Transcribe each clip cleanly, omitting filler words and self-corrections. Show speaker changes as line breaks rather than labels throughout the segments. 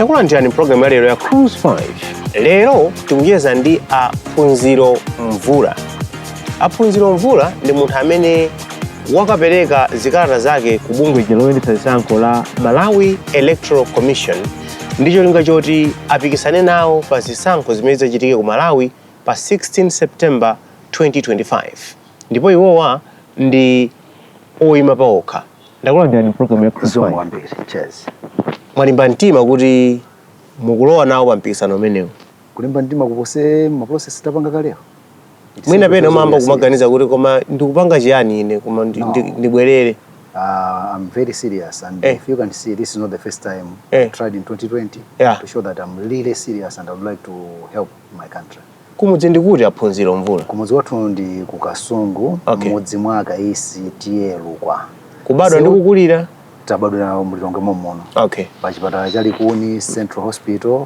Ndakulandirani program ya lero ya Cruise 5. Lero tikucheza ndi a Phunziro Mvula. A Phunziro Mvula ndi munthu amene wakapereka zikalata zake ku bungwe loyendetsa zisankho la Malawi Electoral Commission ndi cholinga choti apikisane nawo pa zisankho zimene zachitike ku Malawi pa 16 September 2025, ndipo iwowa ndi oyima paokha. Ndakulandirani program ya Cruise
Zikomo
5.
kwambiri. Cheers.
Mwalimba mtima kuti mukulowa nawo pa mpikisano umenewu?
Kulimba mtima kupose ma process tapanga kalewo.
Mwina pena umayamba kumaganiza kuti, "Koma ndikupanga chiyani ine? Koma
No.
ndibwerere."
I'm very serious, and if you can see, this is not the first time. I tried in 2020 to show that I'm really serious and I would like to help my country.
Kumudzi ndikuti, a Phunziro Mvula?
Kumudzi wathu ndi ku Kasungu, mudzi mwa Kaisi, T/A Lukwa.
Kubadwa ndi kukulira?
Tabadwira mu Lilongwe momuno, pa chipatala cha Likuni Central Hospital.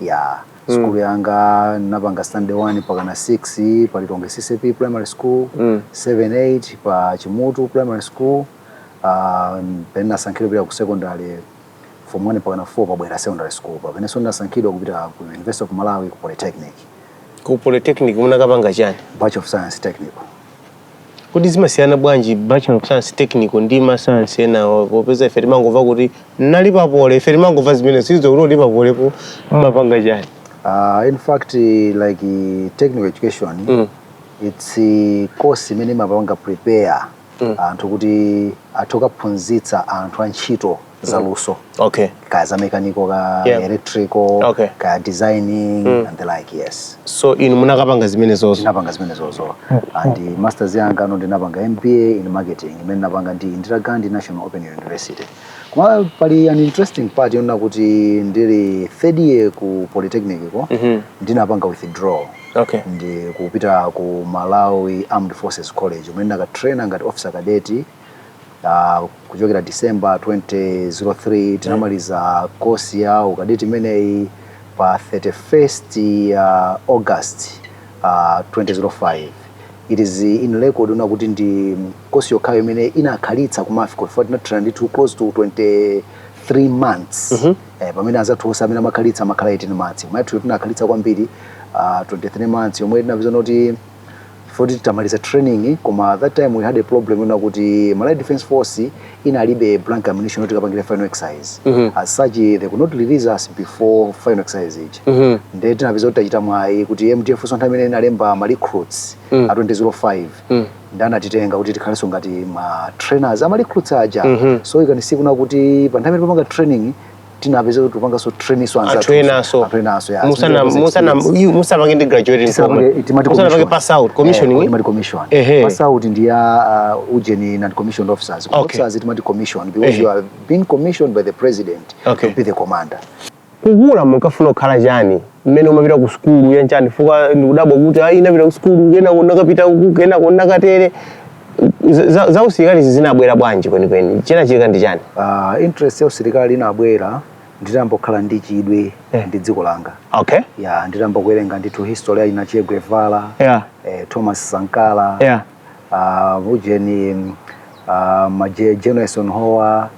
Ya, skulu yanga napanga standard 1 mpaka na 6 pa Lilongwe CCAP Primary School, 7 8 pa Chimutu Primary School, pene nasankhidwa kupita ku secondary, form 1 mpaka na 4 pa Bwera Secondary School, papenenso nasankhidwa kupita ku University of Malawi, ku Polytechnic.
Ku Polytechnic munakapanga chani?
Bachelor of Science Technical.
Kuti zimasiyana bwanji Bachelor of Science Technical ndi ma science enawo, popeza ife timangomva kuti nali pa Poly? Ife timangomva zimene sizo kuti uli pa Polypo mumapanga chani?
In fact, like technical education, it's a course imene imapanga prepare anthu kuti athe kuphunzitsa anthu antchito zaluso, kaya za mechanical, ka electrical, kaya designing and the like, yes.
So inu munakapanga zimenezozo?
Ndinapanga zimenezozo, and masters yanga ano ndinapanga MBA in Marketing imene ndinapanga ndi Indira Gandhi National Open University. Koma pali an interesting part yonena kuti ndili third year ku Polytechnic ko, ndinapanga withdraw ndi kupita ku Malawi Armed Forces College, umene ndakatraina ngati officer cadet kuchokera December 2003. Tinamaliza course ya ukadeti imeneyi pa 31st August 2005. It is in record una kuti ndi course yokhayo imene inakhalitsa ku Mafco, chifukwa tinatraina ndithu close to 23 months, pamene anzathu onse amene amakhalitsa amakhala 18 months, koma yathu tinakhalitsa kwambiri, 23 months, yomwe tinapeza kuti foti tamaliza training. Koma that time we had a problem yona kuti Malawi Defense Force inalibe blank ammunition yoti kapangire final exercise. As such, they could not release us before final exercise ija. Ndiye tinapeza kuti tachita mwayi kuti MDF so nthawi imene inalemba ma recruits a 2005, ndi anatitenga kuti tikhalenso ngati ma trainers ama recruits aja. So you can see kuna kuti pa nthawi imene tipanga training, tinapeza kuti tipanganso training so anzathu.
Anthu enaso.
Anthu enaso, yeah.
Musana musana musapange ndi graduating program.
Timati
Musanapange pass out, commissioning.
Eh, timati commission. Pass out ndi ya ujeni non commissioned officers. Officers timati commission because you are being commissioned by the president to be the commander.
Kukula munkafuna kukhala chani mmene umapita ku sukulu yanchani? Fuka ndikudabwa kuti ayi, inapita ku sukulu, kenako nakapita uku, kenako nakatere. Za usilikali zinabwera bwanji kwenikweni? Chinachitika ndi chani?
Interest ya usilikali inabwera nditayamba kukhala ndi chidwi ndi dziko langa. Ya, nditayamba kuwerenga ndithu history ya ina Che Guevara, Thomas Sankara, ujeni General Eisenhower,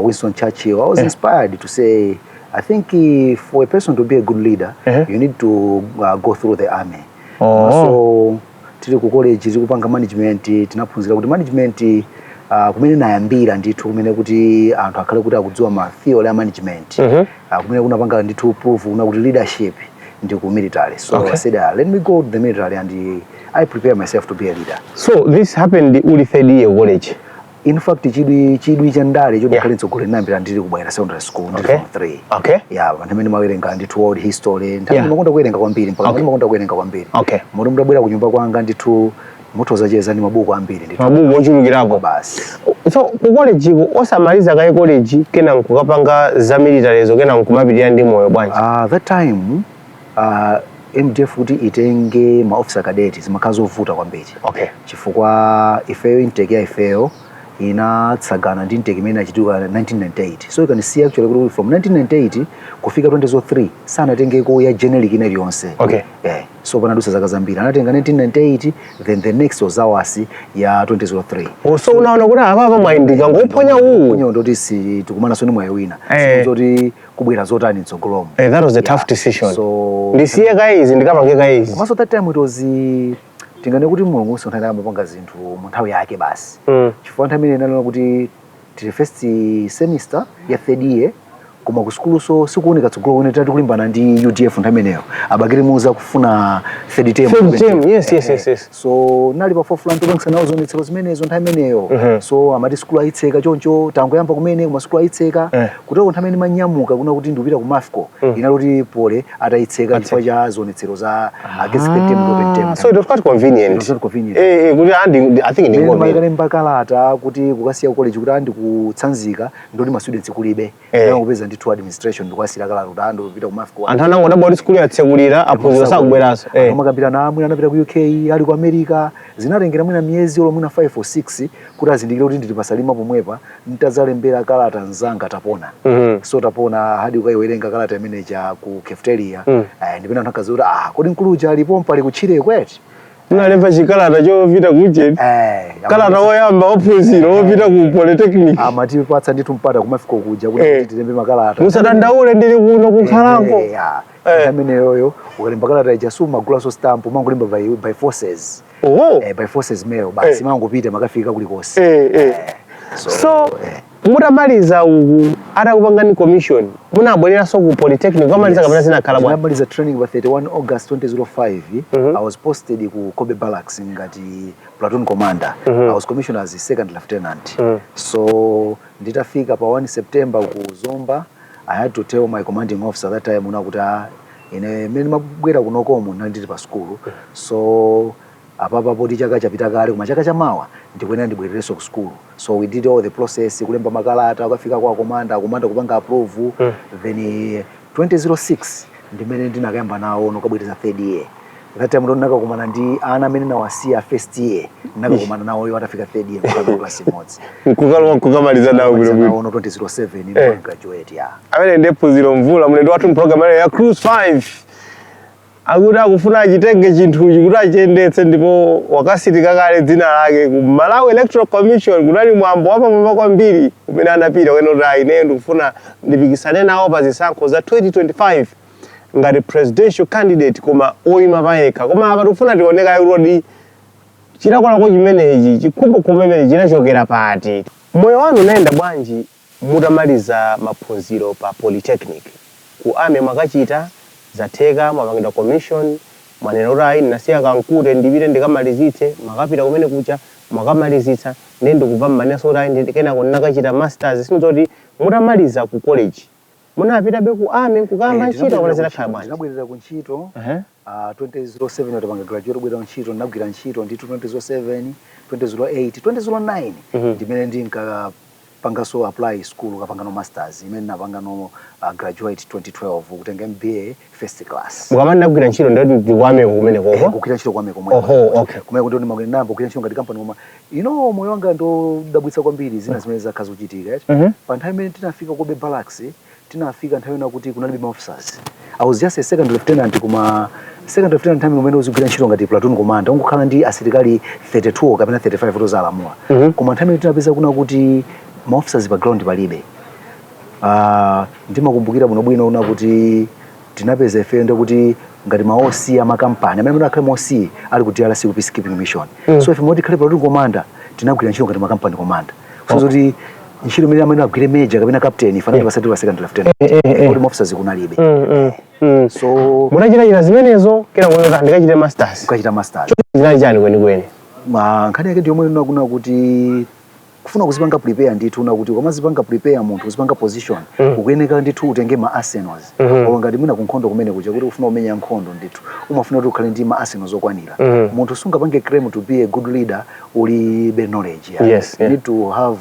Winston Churchill. I was inspired to say, I think for a person to be a good leader, you need to go through the army. So tili ku college tili kupanga management, tinaphunzira kuti management, kumene nayambira ndithu, kumene kuti anthu akhale kuti akudziwa ma theory ya management, kumene kunapanga ndithu proof kuna kuti leadership ndi ku military. So I said, let me go to the military and I prepare myself to be a leader.
So this happened uli third year college?
In fact, chidwi cha ndale choti khale mtsogoleri nayambira ndili ku Bwaila Secondary School, ndili form 3. Ya, panthu amene mawerenga ndithu world history, nthawi ndimakonda kuwerenga kwambiri, mpaka ndimakonda kuwerenga kwambiri. Moti mudabwera ku nyumba kwanga ndithu, mutozacheza ndi mabuku ambiri ndithu.
Mabuku ochulukirapo.
Basi.
So ku college ko osamaliza kaye college, kena nkukapanga za militaryzo, kena nkumapitirira ndi moyo bwanji?
That time MDF kuti itenge ma officer cadet zimakhala zovuta kwambiri, chifukwa ifeyo intake ya ifeyo Inatsagana ndi intake imene inachitika 1998. So you can see actually kuti from 1998 kufika 2003 sanatengeko ya generic ina iliyonse. So panadutsa zaka zambiri. Anatenga 1998, then the next was ours ya 2003.
Oh, so unaona kuti apapa mwayindika ngophonya uwu.
Ponya ndoti si tikumananso ni mwayi wina. Zoti kubwera zotani mtsogolomo.
That was a tough decision.
So
ndisiye kayizi, ndikapange kayizi.
Komanso that time it was, tingane kuti Mulungu nthawi amapanga zinthu mu nthawi yake basi. Chifukwa nthawi imene inalona kuti tili first semester ya third year, koma ku sukuluso sikuoneka tsogolo kumene tati kulimbana ndi UDF nthawi imeneyo, a Bakili Muluzi kufuna third term.
Third term, yes.
So nali pa forefront kupangisa nawo zionetsero zimenezo nthawi imeneyo. So amati sukulu ayitseka choncho, tangoyamba kumene koma sukulu ayitseka. Kutero nthawi imene manyamuka kuna kuti ndikupita ku Mafco, inali kuti Poly atayitseka chifukwa cha zionetsero za against third term ndi open term.
So it was quite convenient.
It was not convenient.
Kuti andi I think
Mmene
ndingo
maikalemba kalata kuti kukasiya college kuti andi kutsanzika, ndoti ma students kulibe. Kupeza ndithu administration ndikuwasira kalata kuti andi kupita ku Mafco.
Anthu anangodabwa kuti sukulu yatsekulira, aphunziro sakubweranso.
Amakambira na mwina anapita ku UK, ali ku America. Zinatengera mwina miyezi olo mwina 5 or 6 kuti azindikire kuti ndili pasalima pomwepa. Ntadzalembera kalata mzanga Tapona. So Tapona hadi ukayiwerenga kalata imeneja ku cafeteria. Ndipena anthu akaziwa kuti, ah, kodi mkuluja alipo pali kutchire kweti?
Munalemba chikalata chopita kucheni?
Eh.
Kalata woyamba wophunzira wopita ku polytechnic.
Amatipatsa ndithu mpata kumafika kuja kuti tilembe makalata.
Musadandaule, ndili kuno kukhalako.
Ya. Ameneyoyo ukalemba kalata ija sumagulaso stamp, umangolemba by forces. By forces mail basi. Mangopita, makafika kulikonse.
So mutamaliza uku, atakupangani commission, munabwereranso ku polytechnic kwamaliza kapena zinakhala bwanji?
Ndinamaliza training pa 31 August 2005. I was posted ku Cobbe Barracks ngati platoon commander. I was commissioned as a second lieutenant. So nditafika pa 1 September ku Zomba, I had to tell my commanding officer that time una kuti, ah, ine mmene mabwera kunokomo ndinali ndili pa school, so apapa poti chaka chapita kale, koma chaka chamawa ndikuyenera ndibwererenso ku school. So we did all the process, kulemba makalata, ukafika kwa commander, commander kupanga approve. Then 2006 ndimene ndinakayamba nawo nokabwereza third year. That time ndo ndinakakumana ndi ana amene nawasiya first year, ndinakakumana nawo iwo atafika third year, kukhala class imodzi.
Nkukalowa nkukamaliza nawo bwinobwino.
Nawo no 2007 graduate, yeah.
Amene ndiye Phunziro Mvula, mlendo wathu mpulogalamu ya Cruise 5, akuti akufuna achitenge chinthuchi kuti achiyendetse, ndipo wakasitika kale dzina lake ku Malawi Electoral Commission. Kunali mwambo wapamwamba kwambiri umene anapita kwene kuti ayi, ine ndikufuna ndipikisane nawo pa zisankho za 2025 ngati presidential candidate, koma oyima payekha. Koma apa tikufuna tionekayo kuti chilakolako chimenechi, chikhumbokhumbo chimenechi chinachokera pati? Moyo wanu unayenda bwanji mutamaliza maphunziro pa polytechnic? Ku army mwakachita, zatheka, mwapangidwa commission, mwanena kuti ayi, ndinasiya kankute, ndipite ndikamalizitse. Mwakapita kumene kucha, mwakamalizitsa, ndiye ndikubva mmanenso kuti ayi, kenako ndinakachita masters. Sinzoti mutamaliza ku college munapitabe ku army kukamba ntchito kapena zinakhala bwanji?
Ndinabwerera ku ntchito.
Ehe.
2007 watapanga graduate, kubwerera ntchito, ndinagwira ntchito ndithu 2007, 2008, 2009. Ndimene ndinkapangaso apply school, kapangano masters imene napangano graduate 2012, kutenga MBA first class.
Mukamati ndagwira ntchito, ndati ndi ku army ko kumene koko?
Kugwira ntchito ku army komwe.
Oho, okay.
Kumene kuti ndinayamba kugwira ntchito ngati company, koma moyo wanga ndodabwitsa kwambiri, zina zimene zakhala zikuchitika, right? Pa nthawi imene tinafika Cobbe Barracks, tinafika nthawi ina kuti kunalibe ma officers. I was just a second lieutenant, koma second lieutenant nthawi imene uzigwira ntchito ngati platoon commander ungokhala ndi asilikali 32 kapena 35 tozalamula. Koma nthawi imene tinapeza kuna kuti ma officers pa ground palibe. Ndimakumbukira bwinobwino una kuti tinapeza ife ndekuti ngati ma OC amakampani amene akhale ma OC ali ku DRC ku peacekeeping mission. So ife moti khale platoon commander, tinagwira ntchito ngati makampani commander, so kuti ntchito imene amene agwire major kapena captain, ife anati pasati pa second lieutenant, kuti ma officers kunalibe. So
Munachitachita zimenezo, kena kuona ndikachite masters.
Kukachita masters.
Chinali chani kwenikweni?
Ma nkhani yake ndiyomwe kuna kuti kufuna kuzipanga prepare ndithu, una kuti ukamazipanga prepare munthu, kuzipanga position, ukuyeneka ndithu utenge ma arsenals. Olo ngati mwina kunkhondo kumene kuja kuti ufuna kumenya nkhondo ndithu, umafuna kuti ukhale ndi ma arsenals okwanira. Munthu sungapange claim to be a good leader ulibe knowledge, yeah. You need to have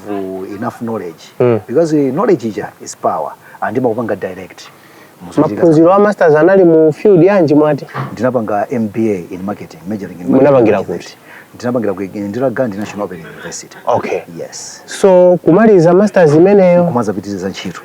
enough knowledge, because knowledge ija is power and imakupanga direct muzochitika.
Maphunziro a masters anali mu field yanji mwati?
Ndinapanga MBA in marketing, majoring in
Munapangira
marketing.
Kuti?
Ndinapangira ku Indira Gandhi National Open University. Yes.
So kumaliza masters imeneyo,
kumazapitiriza ntchito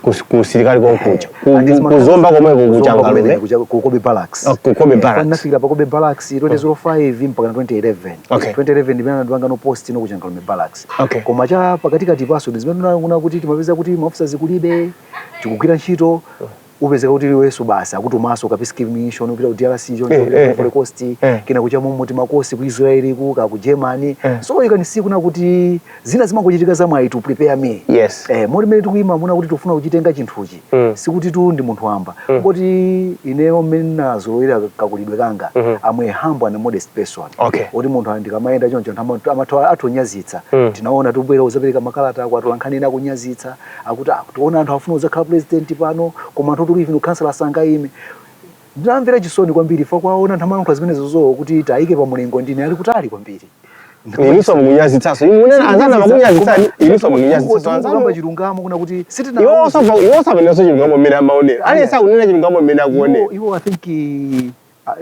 ku usilikali konkuja,
And
kuzomba komweko,
Kuzomba
kuchangalume.
kumene, ku Kobe Barracks.
Oh, ku Kobe Barracks.
Nafikira pa Kobe Barracks 2005 mpaka 2011. 2011 ndimene anandipanga no post no kuchangalume Barracks. Koma cha pakatikati paso ndi zimene unaona kuti timapeza kuti ma officers kulibe, tikugwira ntchito, upezeka kuti iwenso basi akutumaso ka peacekeeping mission, upita ku DRC choncho, Ivory Coast, kena kucha momwe timakosi ku Israel, ku ka ku Germany. So you can see kuna kuti zina zimangochitika zamwayi to prepare me. Moti mmene tikuyima muna kuti tifuna kuchitenga chinthuchi, sikuti tu ndi munthu wamba, koti ineyo mmene nazolowera kakulidwe kanga, I'm a humble and modest person, oti munthu ndikamayenda choncho anthu amatha atonyazitsa. Tinaona tubwera uzapereka makalata ako, atolankhani ena akunyazitsa, akuti, "Ah, tiona anthu afuna uzakhala president pano, koma anthu tuli even councillor sangaime." Ndinamvera chisoni kwambiri fa kwaona anthu amalankhula zimenezozo kuti tayike pa mulingo ndine ali kutali kwambiri.
Inunso mukunyazitsaso, munena anzanu amakunyazitsani, inunso mukunyazitsaso
kamba
anzanu.
Chilungamo kuna kuti
Iwo
sitina
iwo osapanenso chilungamo mmene amaonera, aliyense akunena chilungamo mmene akuonera.
Iwo I think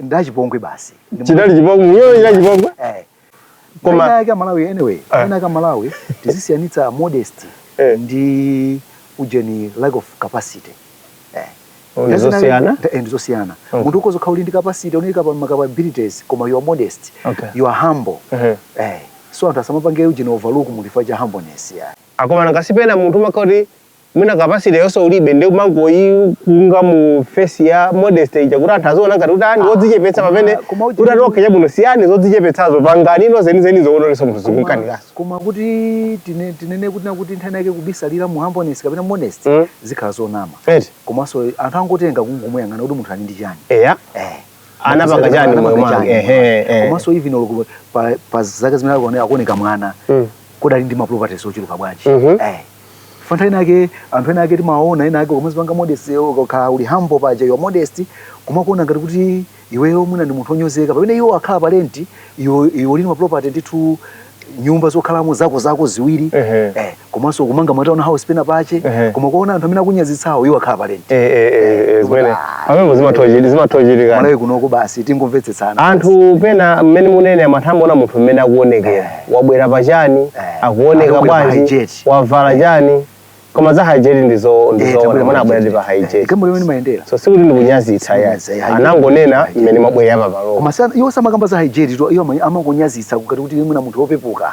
ndachipongwe basi.
Chinali chipongwe, muyo chinali chipongwe.
Koma yake Malawi, anyway, ena yake Malawi tizisiyanitsa modesty ndi ujeni, lack of capacity.
Oh, ndizosiyana?
Ndizosiyana. Munthu ukhoza kukhala uli ndi capacity, uli ndi ma capabilities, koma you are modest, you are humble. So anthu asamapange ujeni overlook munthu chifukwa cha humbleness, yeah.
Akomana ngasipena munthu umakhala kuti mwina capacity yonse ulibe, ndi umangoyikunga mu face ya modesty ija kuti anthu aziona ngati kuti ani wodzichepetsa, pamene
Koma
kuti ati okay, chabwino, siyani zodzichepetsazo, pangani ino zenizeni zoononesa munthu zikunkanikanso.
Koma kuti tinene kuti nakuti nthani yake kubisalira mu humbleness kapena modest, zikhala zonama.
Eti.
Komanso anthu angotenga kungomuyang'ana kuti munthu ali ndi chani.
Anapanga chani moyo
Anapanga
mwake?
chani.
Ehe, eh.
Komanso even olo pa zaka zimene akuoneka mwana, kodi ali ndi ma properties ochuluka bwanji? Fanta ena ake, anthu ena ake timaona ena ake komazipanga modest, ukakhala uli humble paja, you are modest, kumakuona ngati kuti iweyo mwina ndi munthu wonyozeka, pamene iwo akhala pa rent, iwe uli ndi ma property ndithu, nyumba zokhalamo zako zako ziwiri, komanso kumanga ma town house pena pache, koma kuona anthu amene akunyazitsawo, iwo akhala pa rent.
Zimene pamene zimathochitikana.
Malawi kunoko basi tingomvetsetsana.
Anthu pena mmene munene amatha amaona munthu mmene akuonekera, wabwera pachani, akuoneka
Akubwera pa
bwanji,
Hijet.
wavala chani, koma za Hijet ndizoona.
Tabwera
Mwina
pa
abwera ndi
Hijet.
pa Hijet.
Gambo limene mayendera.
So sikuti ndikunyazitsa ya.
Kunyazitsa, Hijet.
Anangonena
Hijet.
mmene mwabwerera papalopo.
Koma iwo samakamba za Hijet, iwo amangonyazitsa kukati kuti mwina munthu wopepuka.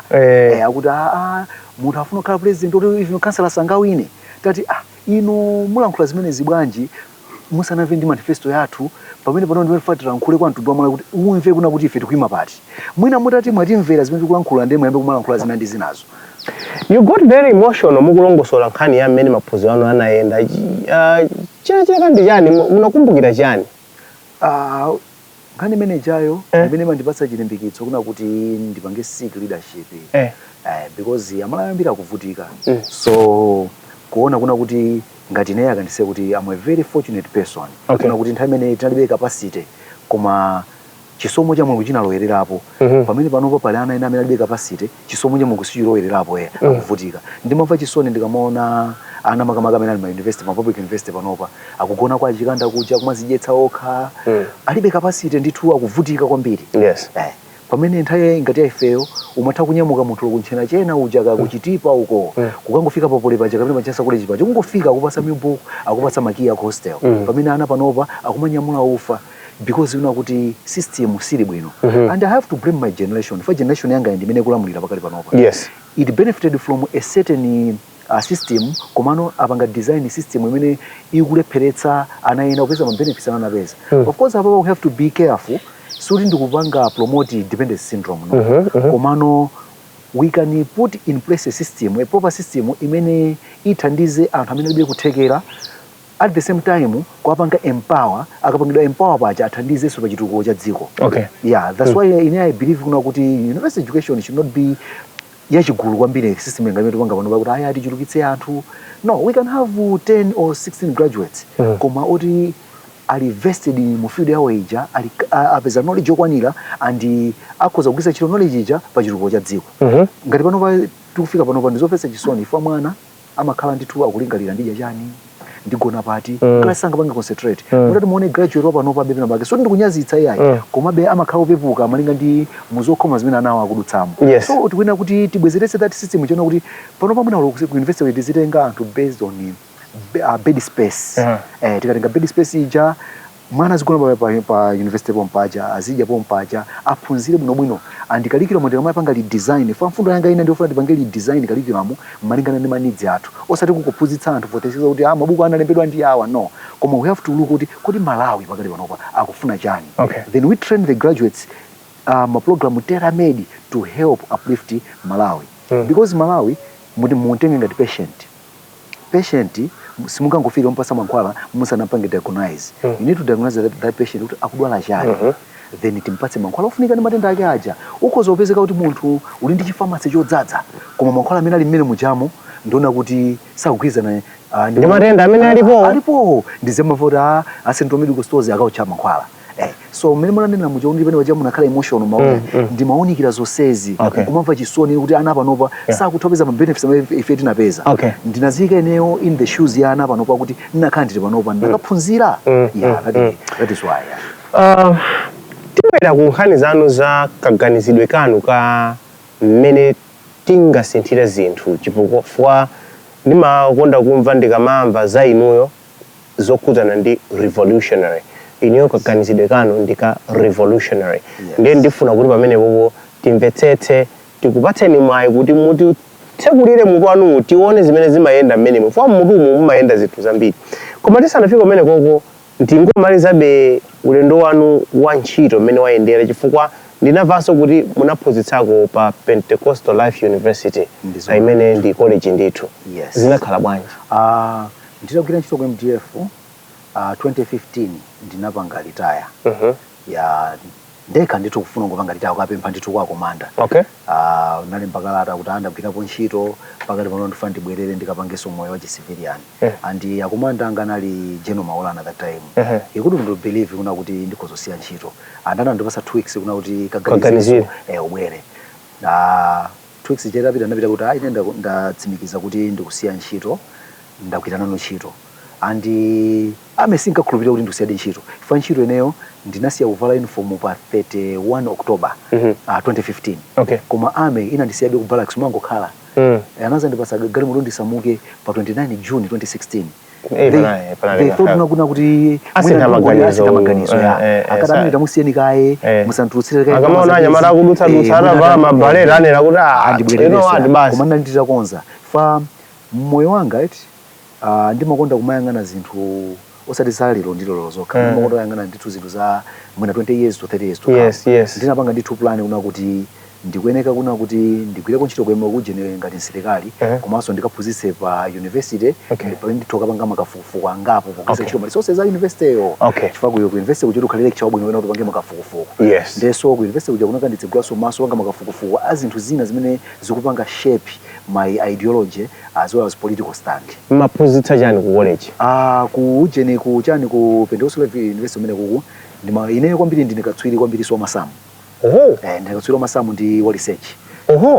Akuti, "Ah, ah, munthu afuna kukhala president oti even councillor sangawine." Tati, "Ah, inu mulankhula zimenezi bwanji musanamve ndi manifesto yathu?" Pamene pano ndimene tilankhule kwa mtundu wa Malawi kuti umve kuna kuti ife tikuyima pati. Mwina mutati mwatimvera zimene tikulankhula, ndiye muyambe kumalankhula zina ndi zinazo.
You got very emotional mukulongosola nkhani ya mmene maphunziro anu anayenda. China chaka ndi chani? Munakumbukira chani?
Ah, nkhani imene ijayo imene imandipatsa chilimbikitso kuna kuti ndipange seek leadership, because Amalawi ambiri akuvutika. So kuona kuna kuti ngati ineyo akandise kuti I'm a very fortunate person, kuna kuti nthawi imene tinalibe capacity, koma chisomo cha Mulungu chinalowererapo, pamene panopo pali ana ena amene alibe capacity, chisomo cha Mulungu sichilowererapo, akuvutika. Ndimamva chisoni ndikamaona ana, makamaka amene ali ma university, ma public university panopa, akugona kwa chikanda kuja, kumazidyetsa okha, alibe capacity ndithu, akuvutika kwambiri. Pamene nthawi ngati yaifeyo umatha kunyamuka munthu kuntchena chena uja ka kuchitipa uko, kukangofika papole paja kapena pachasa college paja, kungofika akupasa milk, akupasa makiya ku hostel, pamene ana panopa akumanyamula ufa because una kuti system sili bwino. And I have to blame my generation, for generation yanga ndi imene kulamulira pakali panopa. It benefited from a certain system, komano apanga design system imene ikulepheretsa ana ena kupeza ma benefits ana anapeza. Of course, apapo we have to be careful, suti ndikupanga promote dependency syndrome, no. Komano we can put in place a system, a proper system imene ithandize anthu amene alibe kuthekera, at the same time kuwapanga empower. Akapangidwa empower paja, athandizenso pa chitukuko cha dziko. Yeah, that's why ine I believe kuna kuti university education should not be yachigulu kwambiri, system ngati tipanga pano pakuti aya tichulukitse anthu. No, we can have 10 or 16 graduates, koma oti ali vested mu field yawo ija, ali apeza knowledge yokwanira and akhoza kugwiritsa ntchito knowledge ija pa chitukuko cha dziko. Ngati panopa tikufika panopa, ndizomvetsa chisoni ifwa mwana amakhala ndithu akulingalira, "Ndidya chani? Ndigona pati? Class sangapange concentrate. Mutati muone graduate wapanopa bebe pake, so ndikunyazitsa iyayi, komabe amakhala opepuka malinga ndi muzokhoma zimene anawo akudutsamo. So tikuyenera kuti tibwezeretse that system chona kuti panopa mwina ku university tizitenga anthu based on bed space. Tikatenga bed space ija, mwana azigona pa university pompaja, azidya pompaja, aphunzire bwinobwino. And curriculum tikamayapanga redesign, fa mfundo yanga ina ndiyofuna tipange redesign curriculum malingana ndi ma needs athu, osati kungophunzitsa anthu for kuti ah, mabuku analembedwa ndi awa, no, koma we have to look kuti kodi Malawi pakati panopa akufuna chani? Then we train the graduates ma program tailor made to help uplift Malawi, because Malawi muti mutenge ngati patient. Patient simungangofika mpasa mankhwala musanapange diagnose. You need to diagnose that patient kuti akudwala chani, then timpatse mankhwala ofunika ndi matenda ake aja. Ukhoza kupezeka kuti munthu uli ndi chifamasi chodzaza, koma mankhwala amene ali mmene mujamo ndiona kuti sakugwirizana
ndi matenda amene alipo.
Alipo. Ndizemavota a Central Medical Stores akaucha mankhwala. So mmene munanena muja kuti pene paja munakhala emotional, maona ndimawunikira zonsezi, kumamva chisoni kuti ana panopa sakutha ma benefits amene ife tinapeza. Ndinaziyika ineyo in the shoes ya ana panopa kuti ndinakhala ndili panopa ndakaphunzira. Yeah, that is why, yeah.
Tibwera ku nkhani zanu za kaganizidwe kanu ka mmene tingasinthire zinthu, chifukwa ndimakonda kumva ndikamamva za inuyo zokhudzana ndi revolutionary. Inuyo kaganizidwe kanu ndi ka revolutionary. Ndiye ndifuna kuti pamenepopo timvetsetse, tikupatseni mwayi kuti mutitsekulire mutu wanuwu, tione zimene zimayenda mmenemo, chifukwa mmutumu mumayenda zinthu zambiri. Koma tisanafike kumenekoko, ndingomalizabe ulendo wanu wa ntchito mmene wayendera, chifukwa ndinamvanso kuti munaphunzitsako pa Pentecostal Life University,
Ndizo.
imene ndi college ndithu.
Yes.
Zinakhala bwanji?
Nditagwira ntchito ku MDF, 2015 ndinapanga retire ya ndekha ndithu, kufuna kupanga retire, kukapempha ndithu kwa commander. Nalemba kalata kuti andagwirapo ntchito pakati pano, ndifuna ndibwerere ndikapangenso moyo wa civilian. And a commander anga anali General Maulana that time. He couldn't believe kuna kuti ndikhozosiya ntchito, and anandipasa 2 weeks kuna kuti
kaganizire.
Ubwere na 2 weeks chetapita, ndapita kuti ine ndatsimikiza kuti ndikusiya ntchito, ndagwira nanu ntchito. And ame sinkakhulupirira kuti ndikusiyadi ntchito, chifukwa ntchito ineyo ndinasiya kuvala uniform pa 31 October 2015. Koma ame inandisiyabe ku barracks mangokhala. Anazandipasa galimoto ndisamuke pa 29 June 2016.
Panali
They thought kuna kuti
asintha
mwina
maganizo.
Asintha maganizo ya akati amene tamusiyeni kaye, musantulutsire kaye.
Akamaona anyamata akudutsa-dutsa atavala mabaleti, anena kuti, "Ah, you know what, basi."
Koma ndanditakonza fa mmoyo wanga eti, ndimakonda kumayang'ana zinthu osati za lero ndi lero zokha. Ndimakonda kuyang'ana ndithu zinthu za mwina 20 years to 30 years to come. Ndinapanga ndithu plan kuna kuti ndikuyeneka kuna kuti ndigwireko ntchito kuyema kujene ngati msilikali, komanso ndikaphunzitse pa university, pamene ndithu kapanga makafukufuku angapo pogwiritsa ntchito ma resources za university yo, chifukwa ku university kuja ukhale lecturer wabwino wena kuti upange makafukufuku. Ndeso ku university kuja kunaka nditsegulaso maso panga makafukufuku a zinthu zina zimene zikupanga shape my ideology as well as political stand.
Maphunzitsa chani ku college?
Ah, ku ujeni, ku chani, ku Pentecostal Life University umene kuku ndima ineyo kwambiri ndine katswiri kwambiri so masamu. Ndine katswiri wa masamu ndi wa research.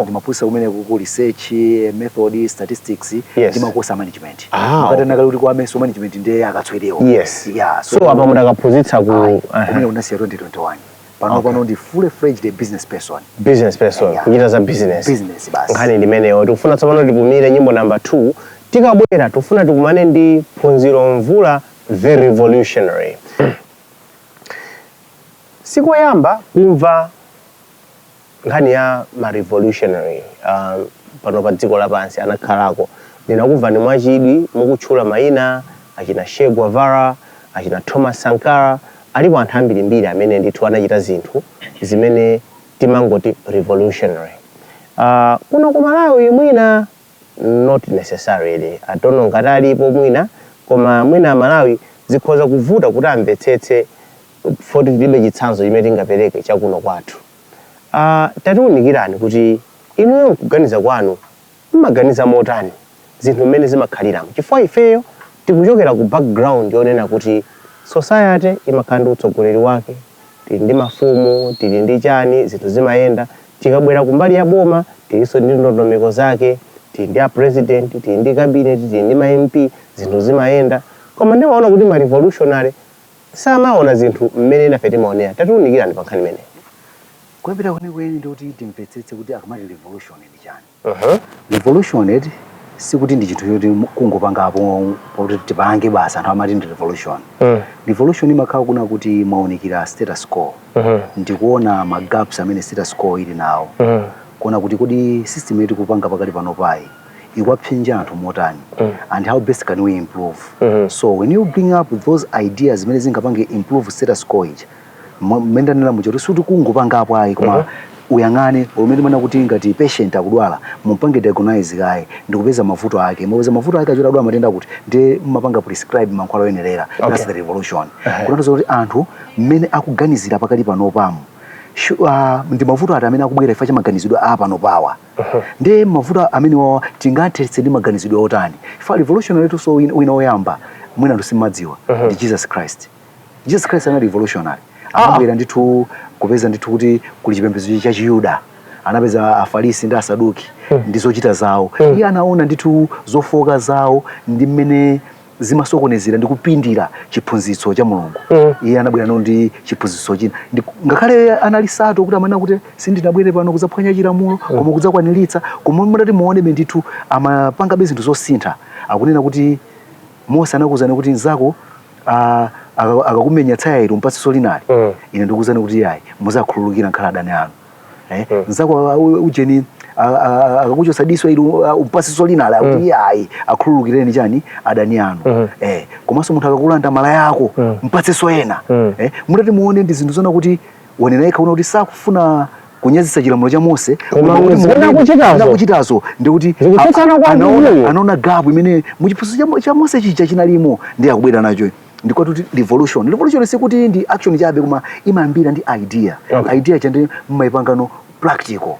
Ndimaphunzitsa kumene kuku research method, statistics, ndi makosa management. Mukati nakali kuti kwa meso management ndiye akatswiriwo. Yeah.
So apa mudakaphunzitsa ku
Ayi, kumene unasiya 2021. Pano pano ndi fully fledged business person.
Business person. Kuchita za business.
Business basi.
Nkhani ndimeneyo. Tikufuna tsopano tipumire nyimbo namba 2. Tikabwera tikufuna tikumane ndi Phunziro Mvula, the revolutionary. Sikoyamba kumva nkhani ya ma revolutionary pano pa dziko lapansi anakhalako. Ndinakumva ni mwachidwi mukutchula mayina achina Che Guevara, achina Thomas Sankara. Alipo anthu ambirimbiri amene ndithu anachita zinthu zimene timangoti revolutionary. Kuno ku Malawi mwina not necessarily, I don't know ngati alipo mwina, koma mwina Malawi zikhoza kuvuta kuti amvetsetse poti tilibe chitsanzo chimene tingapereke chakuno kwathu. Tatiwunikirani kuti inuyo nkuganiza kwanu mmaganiza motani zinthu mmene zimakhaliramo, chifukwa ifeyo tikuchokera ku background yonena kuti society imakhala ndi utsogoleri wake, tili ndi mafumu, tili ndi chani, zinthu zimayenda. Tikabwera kumbali ya boma, tilinso ndi ndondomeko zake, tili ndi a president, tili ndi cabinet, tili ndi ma MP, zinthu zimayenda. Koma ndimaona kuti ma revolutionary samaona zinthu mmene nafe timaonera. Tatiwunikirani pa nkhani imeneyi.
Kuyambira kwenikweni ndikuti timvetsetse kuti akamati revolution ndi chani. Revolution eti sikuti ndi chinthu choti kungopangapo poti tipange basi, anthu amati ndi revolution. Revolution imakhala kuna kuti mwaonekera status quo ndikuona ma gaps amene status quo ili nawo, kuona kuti kodi system yetu kupanga pakali pano payi ikuwapsinja anthu motani and how best can we improve. So when you bring up those ideas zimene zingapange improve status quo ija, mmene ndanena muja kuti suti kungopangapo ayi, koma uyang'ane umene mana kuti ngati patient akudwala, mumpange diagnose kaye ndikupeza mavuto ake. Mupeza mavuto ake achoti adwala matenda kuti, ndiye mumapanga prescribe mankhwala oyenerera. That's the revolution. Kutanthauza kuti anthu mmene akuganizira pakali pano pamo ndi mavuto ati amene akubwera chifukwa cha maganizidwe a pano pawa, ndiye mavuto amene wawa tingathetse ndi maganizidwe otani? Chifukwa revolutionary so wina woyamba mwina anthu simmadziwa ndi Jesus Christ. Jesus Christ anali revolutionary. Anabwera ndithu kupeza ndithu kuti kuli chipembedzo cha Chiyuda, anapeza Afarisi ndi Asaduki ndi zochita zawo. Iye anaona ndithu zofoka zawo ndi mmene zimasokonezera ndi kupindira chiphunzitso cha Mulungu. Iye anabwera no ndi chiphunzitso china. Ngakhale anali sato kuti amanena kuti sindinabwere pano kudzaphwanya chilamulo koma kudzakwaniritsa, koma mutati muonebe ndithu amapangabe zinthu zosintha. Akunena kuti Mose anakuwuzani kuti nzako akakumenya tsaya ili, umpatsenso linali. Ine ndikuwuzani kuti yayi, muzakhululukira nkhala adani anu, eh? Nzako ujeni akakuchosa diso ili, umpatsenso linali. Akuti yayi, akhululukireni chani adani anu. Eh, komanso munthu akakulanda malaya ako, mpatsenso ena. Eh, mutati muone ndi zinthu zona kuti wanena yekha kuna kuti sakufuna kunyazitsa chilamulo cha Mose.
Koma
koma kuti
zimene akuchitazo.
Zimene akuchitazo ndikuti
Zikutsutsana kwa Mulungu.
Anaona gap imene muchiphunzitso cha Mose chija chinalimo, ndi akubwera nacho. Ndikuti kuti revolution sikuti ndi action chabe, koma imayambira ndi idea. Idea chande mmayipangano practical.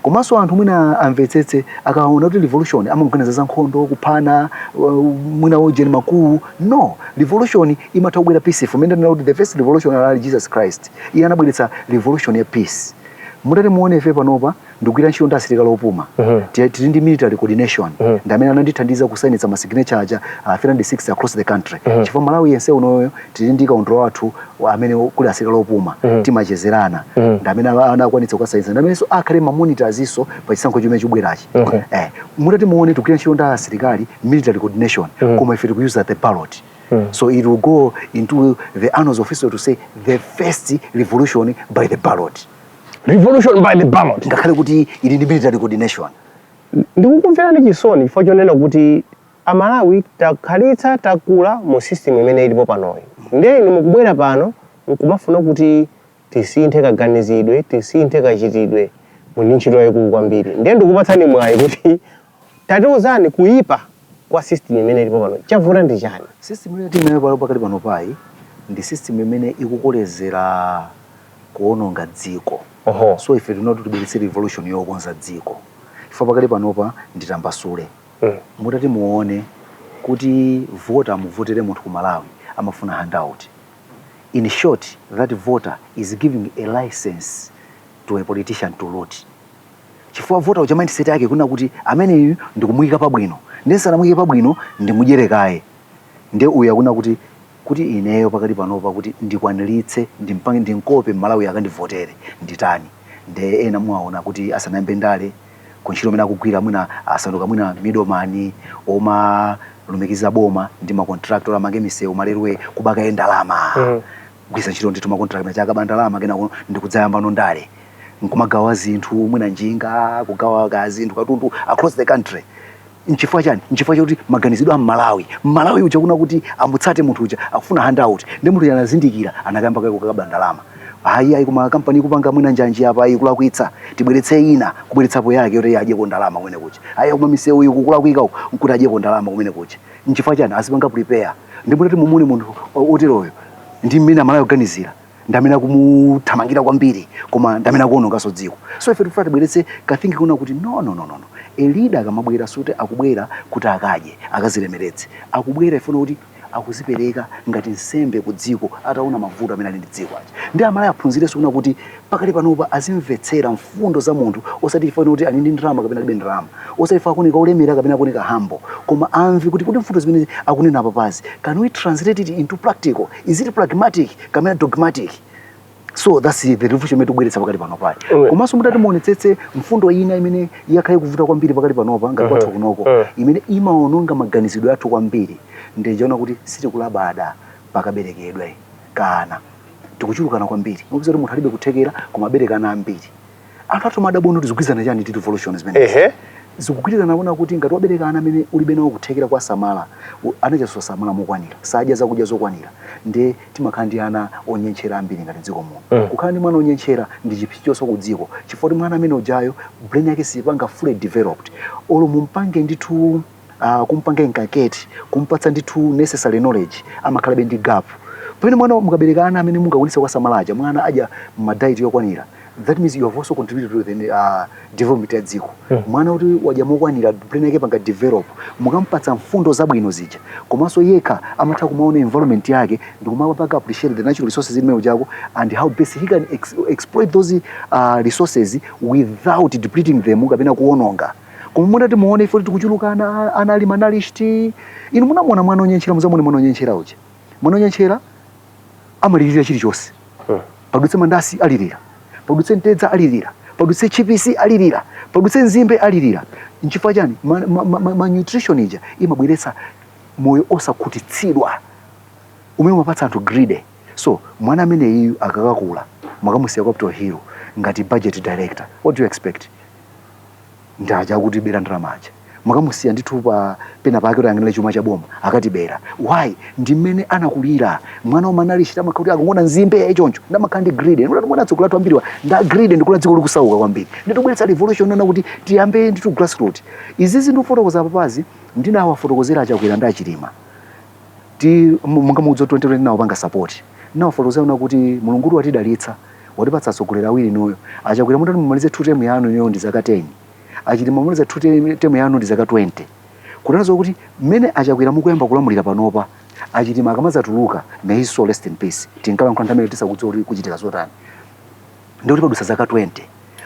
Komanso anthu mwina amvetsetse, akaona kuti revolution amaganiza za nkhondo, kuphana, mwina ujeni makulu. No, revolution imatha kubwera peaceful. Mmene ndinena kuti the first revolution anali Jesus Christ, iye anabweretsa revolution ya peace. Mutati muone, ife panopa ndikugwira ntchito ndi asilikali opuma. Tili ndi military coordination. Ndi amene anandithandiza kusayinitsa ma signature aja 360 across the country, chifukwa Malawi yense unoyo tili ndi kaundula wathu amene kuli asilikali opuma. Timachezerana. Ndi amene anakwanitsa kukasayinitsa, ndi amenenso akhale ma monitors iso pa chisankho chimene chikubwerachi. Eh, mutati muone, tikugwira ntchito ndi asilikali, military coordination, koma ife tikuyuza the ballot. So it will go into the annals of history to say the first revolution by the ballot.
Revolution by the ballot.
Ngakhale kuti ili ndi military coordination.
Ndikukumverani chisoni chifukwa chonena kuti Amalawi takhalitsa, takula mu system imene ilipo panoyi. Ndiye inu mukubwera pano nkumafuna kuti tisinthe kaganizidwe, tisinthe kachitidwe. Muli ndi ntchito yayikulu kwambiri. Ndiye ndikupatsani mwayi kuti tatiuzani kuyipa kwa system imene ilipo pano. Chavuta ndi chani?
System imene tili pano pakali pano payi ndi system imene ikukolezera kuononga dziko. So ife tinoti tibweretse revolution yokonza dziko. Chifukwa pakali panopa, nditambasule, mutati muone kuti voter muvotere munthu ku Malawi amafuna handout. In short, that voter is giving a license to a politician to loot, chifukwa voter uja mindset yake kuna kuti ameneyu ndikumuyika pabwino, ndiye sanamuyike pabwino, ndimudyerekaye. Ndiye uyu akuna kuti ineyo pakali panopa kuti ndikwaniritse, ndimpange, ndinkope Mmalawi akandivotere, nditani? Ndiye ena muwaona kuti asanayambe ndale, kuntchito imene akugwira mwina asanduka mwina middleman omalumikiza boma ndi ma contractor amange misewu, ma railway, kubakaye ndalama, kugwiritsa ntchito ndithu ma contract achakaba ndalama. Kenako ndikudzayamba no ndale, nkumagawa zinthu, mwina njinga, kugawa ka zinthu, katundu across the country. Nchifukwa chani? Nchifukwa chakuti maganizidwe a Mmalawi, Mmalawi uja kuna kuti amutsate munthu uja akufuna handout. Ndi munthu uja anazindikira, anakayamba kaye kukaba ndalama. Hayi, ayi, koma kampani ikupanga mwina njanji apa ikulakwitsa, tibweretse ina, kubweretsapo yake yoti adyeko ndalama kumene kuja. Ayi, koma misewu iyi kukulakwika uku, nkuti adyeko ndalama kumene kuja. Nchifukwa chani? Azipanga prepare. Ndi mutati mumune munthu oteroyo ndi mmene Amalawi kuganizira, ndi amene akumuthamangira kwambiri, koma ndi amene akuononganso dziko. So ife tikufuna tibweretse ka thinking kuna kuti no, no, no, no, no. A leader akamabwera, suti akubwera kuti akadye, akazilemeretse. Akubwera ifuna kuti Akuzipereka ngati nsembe ku dziko ataona mavuto amene ali ndi dziko aja. Ndi Amalawi aphunzirenso kuna kuti pakali panopa azimvetsera mfundo za munthu, osati chifukwa kuti ali ndi ndalama kapena alibe ndalama, osati chifukwa akuoneka olemera kapena akuoneka humble, koma amve kuti mfundo zimene akunena apapazi, can we translate it into practical? Is it pragmatic kapena dogmatic? So that's the revolution imene tikubweretsa pakali pano pali. Komanso mutati muonetsetse, mfundo ina imene yakhale kuvuta kwambiri pakali panopa ngati kwathu kunoko, imene imaononga maganizidwe athu kwambiri, ndijaona kuti sitikulabada pakaberekedwe kana tikuchulukana kwambiri. Mupeza kuti munthu alibe kuthekera koma abereka ana ambiri. Anthu athu madabona kuti zikugwirizana chani ndi revolution zimene zikugwirizana kuona kuti ngati wabereka ana amene ulibe nawo kuthekera kwa samala, anachaso samala mokwanira, sadya zakudya zokwanira, ndi timakhala ndi ana onyenchera ambiri ngati dziko muno. Kukhala ndi mwana onyenchera ndi chipsinjo ku dziko, chifukwa kuti mwana amene ujayo brain yake sipanga fully developed. Olo mumpange ndithu, kumpanga inculcate, kumpatsa ndithu necessary knowledge, amakhalabe ndi gap. Pamene mwana mukabereka ana amene mungakwanitsa kwasamalaja, mwana adya ma diet yokwanira, that means you have also contributed to the development ya dziko. Mwana kuti wadya mokwanira, brain yake panga develop, mukampatsa mfundo zabwino zija, komanso yekha amatha kumaona environment yake ndikumapanga appreciate the natural resources imene ujako and how best he can exploit those resources without depleting them kapena kuononga. Koma mutati muone, ife tikuchulukana, ana ali malnourished. Inu munamuona mwana onyenchera? Muzamuone mwana onyenchera uja. Mwana onyenchera amalirira chilichonse. Padutse mandasi, alirira. Padutse mtedza, alirira. Padutse chipisi, alirira. Padutse nzimbe, alirira. Nchifukwa chani? Ma nutrition ija imabweretsa moyo osakhutitsidwa umene umapatsa anthu greed. So mwana ameneyu akakakula, mwakamusiya Capitol Hill ngati budget director, what do you expect? Ndaja kuti bera ndalama aja. Mwakamusiya ndithu pa pena pake kuti ayang'anire chuma cha boma, akatibera. Why? Ndi mmene anakulira. Mwana wamalnourished amakhala kuti akungona nzimbe choncho, ndamakhala ndi greed. Ndikuti mwana atsogoleri athu ambiriwa nda greed, ndikula dziko likusauka kwambiri. Nditubweretsa revolution nona kuti tiyambe ndithu grassroot. Izizi ndikufotokoza papazi, ndinawafotokozera Achakwera ndi Achilima ti monga mudzi 2020 nawo panga support. Nawafotokozera na kuti Mulungu watidalitsa, watipatsa atsogoleri awiri noyo. Achakwera, mutati mumalize two term yanu niyo ndi zaka 10. Achilima, mumalize two term yanu ndi zaka 20. Kutanthauza kuti mmene Achakwera mukuyamba kulamulira panopa, Achilima akamadzatuluka, may his soul rest in peace, tinkalankhula nthawi imene tisakudziwa kuti kuchitika zotani, ndikuti padusa zaka 20.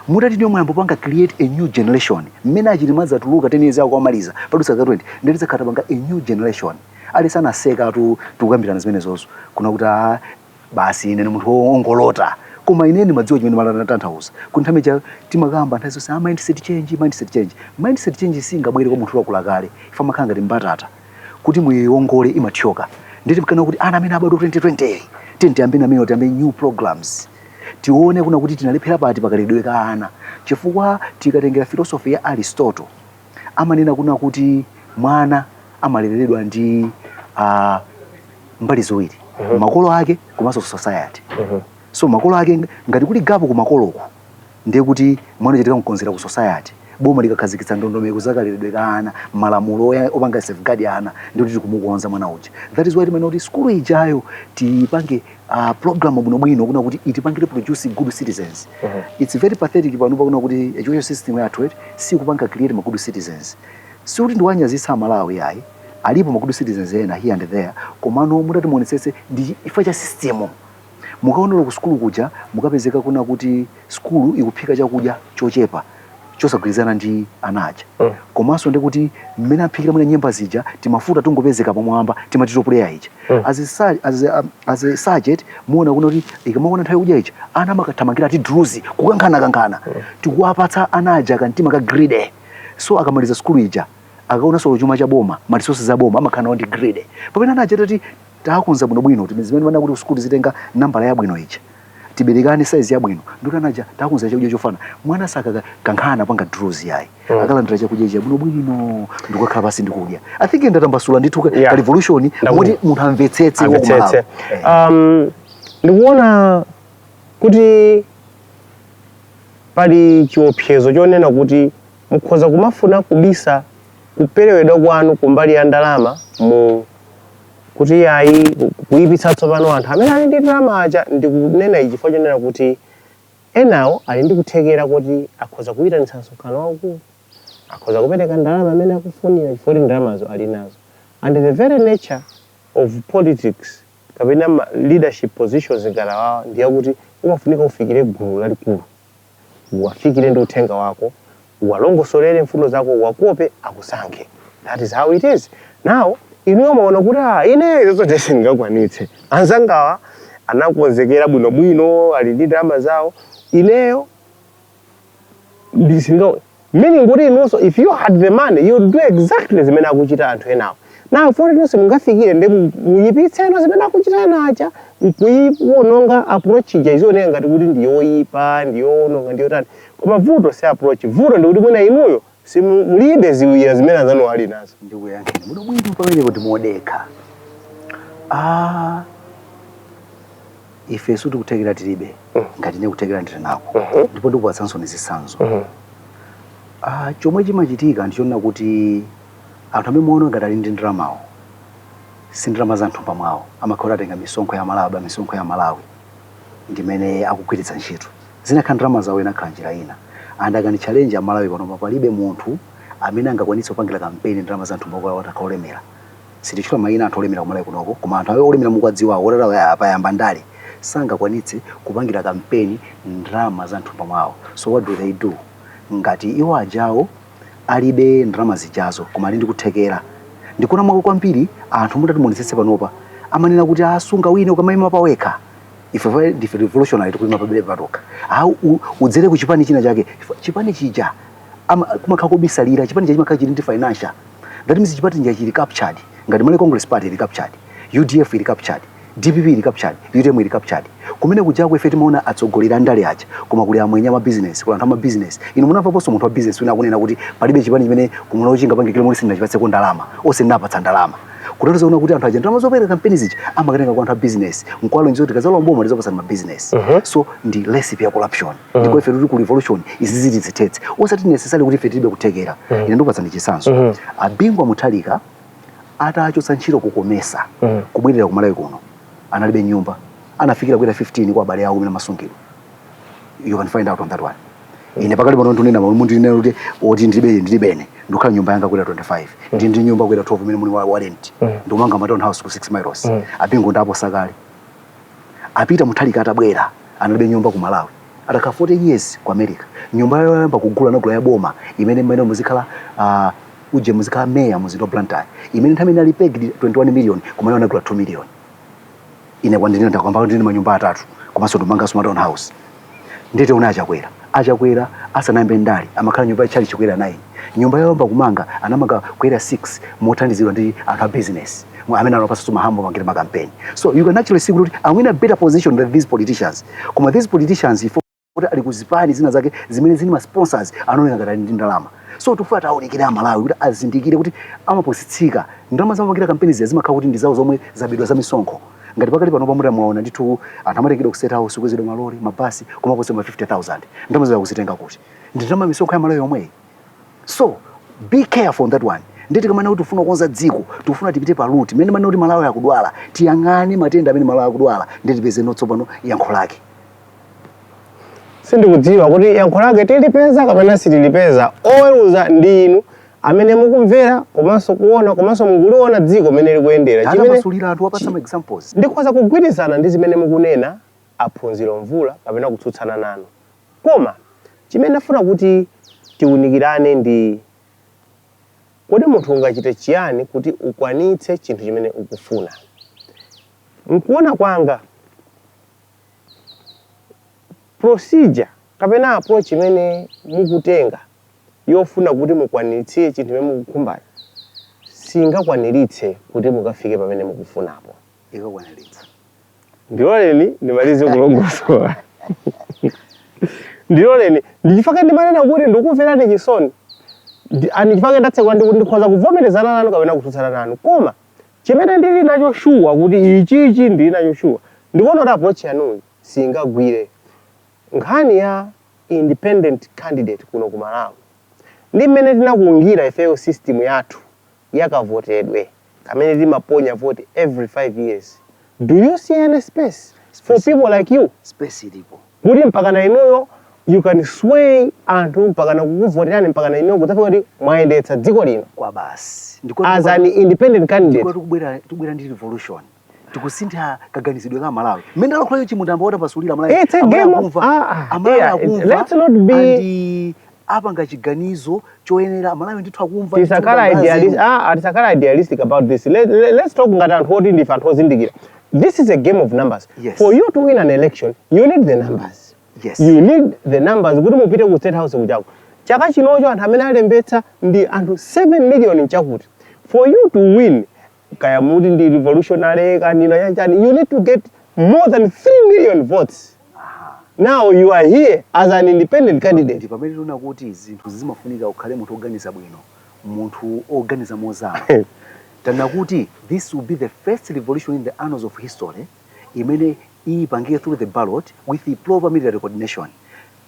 Mutati ndiyo mwayamba panga create a new generation, mmene Achilima adzatuluka, 10 years ako amaliza, padusa zaka 20, ndeti zakhala panga a new generation. Ali sanaseka tu tikukambirana zimenezozo kuna kuti, ah, basi, ine ni munthu wongolota, koma ine ndimadziwa chimene malatanthauza. Kuti nthawi ija timakamba nthawi zonse, ah, mindset change, mindset change. Mindset change singabwere kwa munthu wakula kale. Ife amakhala ngati mbatata, kuti muyiwongole imathyoka. Nditi mkana kuti ana amene abadwa 2020, tiyeni tiyambe namene, tiyambe new programs, tione kuna kuti tinalephera pati pakaleredwe ka ana. Chifukwa tikatengera philosophy ya Aristotle, amanena kuna kuti mwana amalereredwa ndi mbali ziwiri, makolo ake komanso society. So makolo ake, ngati kuli gap ku makoloko, ndiye kuti mwana uchitika kukonzera ku society. Boma likakhazikitsa ndondomeko zakaleredwe ka ana, malamulo opanga safeguard ana, ndiye kuti tikumukonza mwana uja. That is why timanena kuti skulu ijayo tipange program bwinobwino kuna kuti itipangire produce good citizens. It's very pathetic pano pakuna kuti education system yathu eti sikupanga create ma good citizens. Sikuti ndiwanyazitsa Amalawi, ayi. Alipo ma good citizens ena here and there, komano mutati muonetsetse, ndi chifukwa cha system. Mukaonera ku sukulu kuja, mukapezeka kuna kuti sukulu ikuphika chakudya chochepa chosagwirizana ndi ana aja. Komanso ndikuti mmene aphikira mwina nyemba zija, timafuta tungopezeka pamwamba, timati topuleya ija. As a subject, muona kuna kuti ikamaona nthawi yakudya ija, ana amakathamangira ati druzi kukankhana-kankhana. Tikuwapatsa ana aja kantima ka greed. So akamaliza sukulu ija, akaonanso chuma cha boma, ma resources a boma, amakhala nawo ndi greed. Pamene ana aja tati takonza bwinobwino zimene mana kuti sukulu zitenga nambala yabwino ija, tiberekane size yabwino, ndikuti anaja takonza chakudya chofana, mwana sakakankhana panga druzi yayi. Akalandira chakudya cha bwinobwino ndikukhala pasi ndikudya. I think ndatambasula ndithu ka revolution moti munthu amvetsetse
amvetsetse.
Wakumalawi.
Ndikuona kuti pali chiopsezo chonena kuti mukhoza kumafuna kubisa kuperewedwa kwanu kumbali ya ndalama mu kuti yayi kuyipitsa tsopano anthu amene ali ndi ndalama aja. Ndikunena ichi chifukwa chonena kuti enawo ali ndi kuthekera kuti akhoza kuyitanitsa msonkhano waukulu, akhoza kupereka ndalama amene akufunira, chifukwa kuti ndalamazo ali nazo, and the very nature of politics kapena leadership positions ngati awawa ndiyakuti umafunika ufikire gulu lalikulu, uwafikire ndi uthenga wako, uwalongosolere mfundo zako, uwakope akusankhe. That is how it is. Now inuyo maona kuti, ah, ine izo zonse sindingakwanitse, anzangawa anakonzekera bwinobwino, ali ndi ndalama zawo, ineyo ndisinga, meaning kuti inunso if you had the money, you would do exactly zimene akuchita anthu enawo. Now for inunso mungafikire ndi muyipitseno zimene akuchita ena aja, nkuyiwononga approach ija, izioneka ngati kuti ndiyoyipa, ndiyowononga, ndiyotani. Koma vuto si approach, vuto ndikuti mwina inuyo simulibe ziwiya zimene anzanu ali nazo.
Ndikuyankheni muno bwino pamene kuti modekha. Ah, ife sitikuthekera tilibe, ngati ine kuthekera ndili nako, ndipo ndikupatsanso ni zitsanzo. Ah, chomwe chimachitika ndichonena kuti anthu amene muona ngati ali ndi ndalamawo, si ndalama za mthumba mwawo, amakhala atenga misonkho ya Malawi, misonkho ya Malawi ndimene akugwiritsa ntchito. Zinakhala ndalama zawo, inakhala njira ina. And akani challenge Amalawi pano, palibe munthu amene angakwanitse kupangira kampeni ndalama za mthumba kwawo atakhala olemera. Sitichula mayina anthu olemera kumalawi kunoko, koma anthu awo olemera mukuwadziwawo, otatawo apayamba ndale, sangakwanitse kupangira kampeni ndalama za mthumba mwawo. So what do they do? Ngati iwo ajawo alibe ndalama zijazo koma ali ndi kuthekera, ndikuona mwako kwambiri anthu mutati muonetsetse panopa amanena kuti asunga wine ukamayima pawekha. Ife ndife revolutionary, tikuyima pabele patokha. Au udzere ku chipani china chake. Chipani chija kumakhala kobisalira, chipani chija chimakhala chili ndi financial. That means chipani chija chili captured. Ngati Malawi Congress Party ili captured, UDF ili captured, DPP ili captured, UTM ili captured. Kumene kujako ife timaona atsogoleri a ndale aja, koma kuli amwenye ama business, kuli anthu ama business. Inu munamvaponso munthu wa business wina akunena kuti palibe chipani chimene kumuna uchinga pange kile muli sindinachipatseko ndalama, onse ndinapatsa ndalama? Kutanthauza kuona kuti anthu aja ndalama zopereka kampeni zija amakatenga kwa anthu a business, nkwalonjeza kuti kazalowa mboma ndizopatsa ma business. So ndi recipe ya corruption. Ndipo ife tili ku revolution, izi ziti zithetse, osati necessarily kuti ife tilibe kuthekera. Ine ndikupatsani chitsanzo. Abingwa Mutharika atachotsa ntchito kukomesa, kubwerera ku Malawi kuno, analibe nyumba, anafikira kwera 15 kwa abale awo kumene amasungidwa. You can find out on that one. Ine pakali pano ndinena mundinena kuti oti ndilibe, ndilibene, ndikukhala nyumba yanga kwera 25, ndi nyumba kwera 12 imene muli wa rent, ndikumanga ma town house ku 6 Miles. Abingu ndapo sakale apita Mutharika atabwera analibe nyumba ku Malawi, atakhala 40 years ku America. Nyumba yoyamba kugula anagula ya boma imene mmene muzikhala uje muzikhala meya muzinda wa Blantyre, imene nthawi imene ali pegged 21 million, koma iwo anagula 2 million. Ine kwandinena ndakwamba ndine manyumba atatu, komanso ndimanganso ma town house. Ndete una Achakwera, Achakwera asanayambe ndale amakhala nyumba ya chali chikwera 9. Nyumba yoyamba kumanga anamanga kwera 6 mothandizidwa ndi anthu a business amene anapasa mahambo pangira ma campaign. So you can actually see kuti I'm in a better position than these politicians, koma these politicians, if kuti ali kuzipani zina zake zimene zili ma sponsors, anaoneka ngati ali ndi ndalama. So tikufuna tiawunikire Amalawi kuti azindikire kuti amapusitsika. Ndalama zamapangira kampeni zija zimakhala kuti ndi zawo zomwe zabedwa za misonkho. Ngati pakali pano pamuta mwaona ndithu anthu amatengedwa ku State House, kwezedwa malori, mabasi, kumaposa ma 50,000. Ndalama zawo kuzitenga kuti? Ndi ndalama misonkho ya Malawi yomweyi. So be careful on that one. Nditi kamene kuti tifuna kukonza dziko, tifuna tipite pa root mene mane kuti Malawi akudwala, tiyang'ane matenda amene Malawi akudwala, ndi tipeze tsopano yankho lake.
Sindikudziwa kuti yankho lake tilipeza kapena sitilipeza. Oweruza ndi inu amene mukumvera komanso kuona komanso mukuliona dziko mmene likuyendera.
Atamasulira anthu, wapatsa ma examples.
Ndikhoza kugwirizana ndi zimene mukunena, Aphunziro Mvula, kapena kutsutsana nanu, koma chimene ndafuna kuti tiwunikirane ndi kodi munthu ungachite chiyani kuti ukwanitse chinthu chimene ukufuna? Nkuona kwanga, procedure kapena approach imene mukutenga yofuna kuti mukwanitse chinthu chimene mukukhumbacho singakwaniritse kuti mukafike pamene mukufunapo.
Ikakwaniritsa.
Ndiloleni ndimalize kulongosola, ndiloleni. Ndichifukwa ndimanena kuti ndikumverani chisoni. Ndichifukwa ndatsekula ndikuti ndikhoza kuvomerezana nanu kapena kutsutsana nanu, koma chimene ndili nacho sure kuti ichichi ndili nacho sure, ndikuona kuti approach yanuyi singagwire. Nkhani ya independent candidate kuno ku Malawi ndi mmene tinakungira ifeyo system yathu yakavotedwe kamene timaponya vote every 5 years, do you see any space for people like you
Space ilipo.
Kuti mpaka na inuyo You can sway anthu mpakana kukuvoterani, mpakana ino kudzafika kuti mwayendetsa dziko lino
Kwa basi.
As an independent candidate.
Ndiko tikubwera ndi revolution, tikusintha kaganizidwe ka Malawi. Mmene alakhulayo Chimundamba watapasulira Malawi.
It's a game of
Amalawi akumva
let's not be
and apanga chiganizo choyenera. Amalawi ndithu akumva.
Tisakhala idealist, tisakhala idealistic about this. Let's talk ngati anthu oti ndife anthu ozindikira. This is a game of numbers. For you to win an election, you need the numbers. You need the numbers kuti mupite ku State House kuchako. Chaka chinocho anthu amene alembetsa ndi anthu 7 million chakuti. For you to win, kaya muti ndi revolutionary kanino yanjani, you need to get more than 3 million votes. Now you are here as an independent candidate.
Ndi pamene tiona kuti zinthu zimafunika ukhale munthu oganiza bwino, munthu oganiza mozama. Tana kuti this will be the first revolution in the annals of history imene iyipangike through the ballot with the proper military coordination.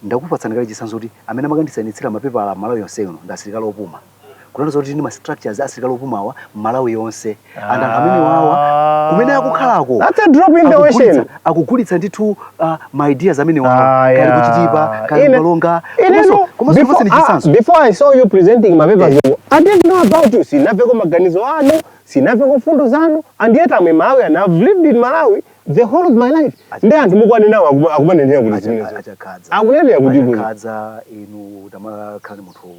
Ndakupatsani kale chitsanzo kuti amene amakandisayinitsira mapepala Malawi yonse ino ndi asilikali opuma, kutanthauza kuti ndi ma structures asilikali opumawa Malawi yonse, and anthu amene wawa kumene akukhalako
That's a drop in the ocean.
Akugulitsa ndithu ma ideas amene wawa kali ku Chitipa, kali ku Karonga. Komanso ndipatse chitsanzo.
Before I saw you presenting my papers, I didn't know about you. Sinamveko maganizo anu, sinamveko fundo zanu, and yet I'm a Malawi and I've lived in Malawi the whole of my life. Ndi anthu mukwanena akumanenera kuti zimenezo.
Achakadza.
Akunenera kuti
Achakadza, inu tamakhala ndi munthu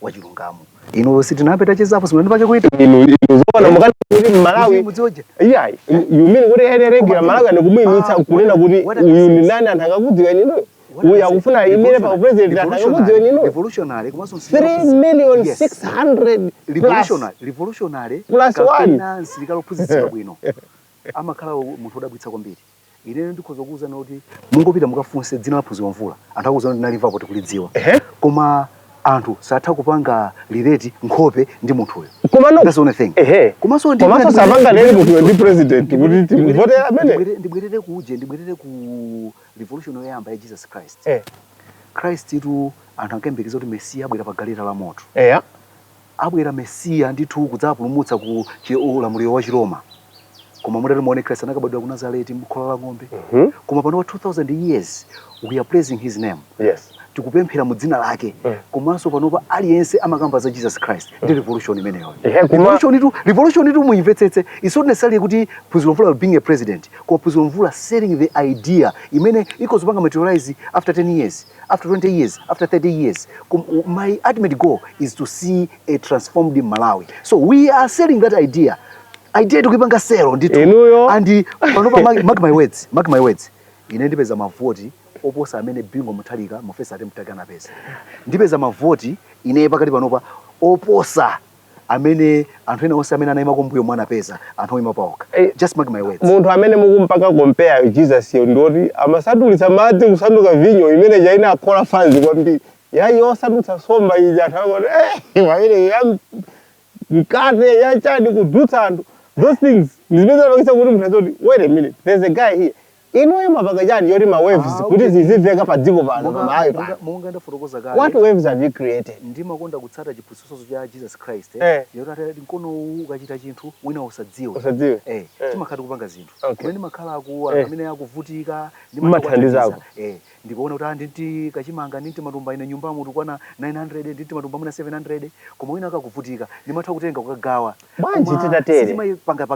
wachilungamo. Inu sitinambe tachezapo, simunandipake kuita.
Inu zoona mukana kuti Malawi
Mudzioje.
Yeah, you mean kuti ene regular Malawi anakumuyimisa kunena kuti uyu ni nani, anthu akakudziwa inuyo? Uyu akufuna ayimire pa president, anthu akakudziwa inuyo?
Revolutionary komanso
3 million 600 plus.
Revolutionary
Plus one.
Kapena msilikali ophunzitsidwa bwino amakhala munthu wodabwitsa kwambiri. Ineyo ndikhoza kuwuzani kuti mungopita mukafunse dzina la Phunziro Mvula, anthu akuwuzani kuti nalimvapo, tikulidziwa, koma anthu satha kupanga relate nkhope ndi munthuyo.
Komano
That's the only thing. Komanso
Komanso sapanga leli munthuyo ndi president kuti timvotera amene.
Ndibwerere kuje, ndibwerere ku revolution yoyamba ya Jesus Christ. Christ itu anthu ankayembekeza kuti Mesiya abwera pa galeta la moto, abwera Mesiya ndithu kudzapulumutsa ku ulamuliro wa Chiroma. Koma mutati muone, Christ anakabadwa ku Nazareti mkhola la ng'ombe. Koma pano pa 2000 years we are praising his name, tikupemphera mu dzina lake. Komanso panopa aliyense amakamba za Jesus Christ. Ndi revolution imeneyo. Revolution itu muimvetsetse, it's not necessarily kuti Phunziro Mvula being a president, koma Phunziro Mvula selling the idea imene ikozopanga materialize after 10 years, after 20 years, after 30 years. My ultimate goal is to see a transformed Malawi, so we are selling that idea. Idea tikuipanga sell ndithu.
Inuyo.
And panopa, mark my words, mark my words, ine ndipeza mavoti oposa amene Bingu Mutharika mu first attempt ake anapeza. Ndipeza mavoti ine pakati panopa oposa amene anthu ena onse amene anayima kumbuyo mwana apeza, anthu oyima paokha. Just mark my words.
Munthu amene mukumpanga compare Jesus yo ndoti amasandulitsa madzi kusanduka vinyo, imene chaina akhola fans kwambiri. Yayi, osandutsa nsomba ija, anthu akuti pamene ya mkate yachani kudutsa anthu. Those things ndi zimene zimapangitsa kuti munthu azoti, "Wait a minute, there's a guy here." Inuyo mapanga chani yoti ma waves kuti zizimveka pa dziko pano, pa Malawi pano?
Monga ndafotokoza kale,
What waves have you created?
Ndimakonda kutsata chiphunzitso cha Jesus Christ, yoti atati mkono uwu ukachita chinthu, wina usadziwe.
Usadziwe.
Timakhala tikupanga zinthu kumene ndimakhala aku anthu amene akuvutika.
Mmathandizako.
Ndikuona kuti ndinti kachimanga, ndinti matumba, ine nyumbamo tikwana 900, ndinti matumba mwina 700, koma wina akakuvutika ndimatha kutenga kukagawa.
Bwanji
Koma
titatere?
sitimayipanga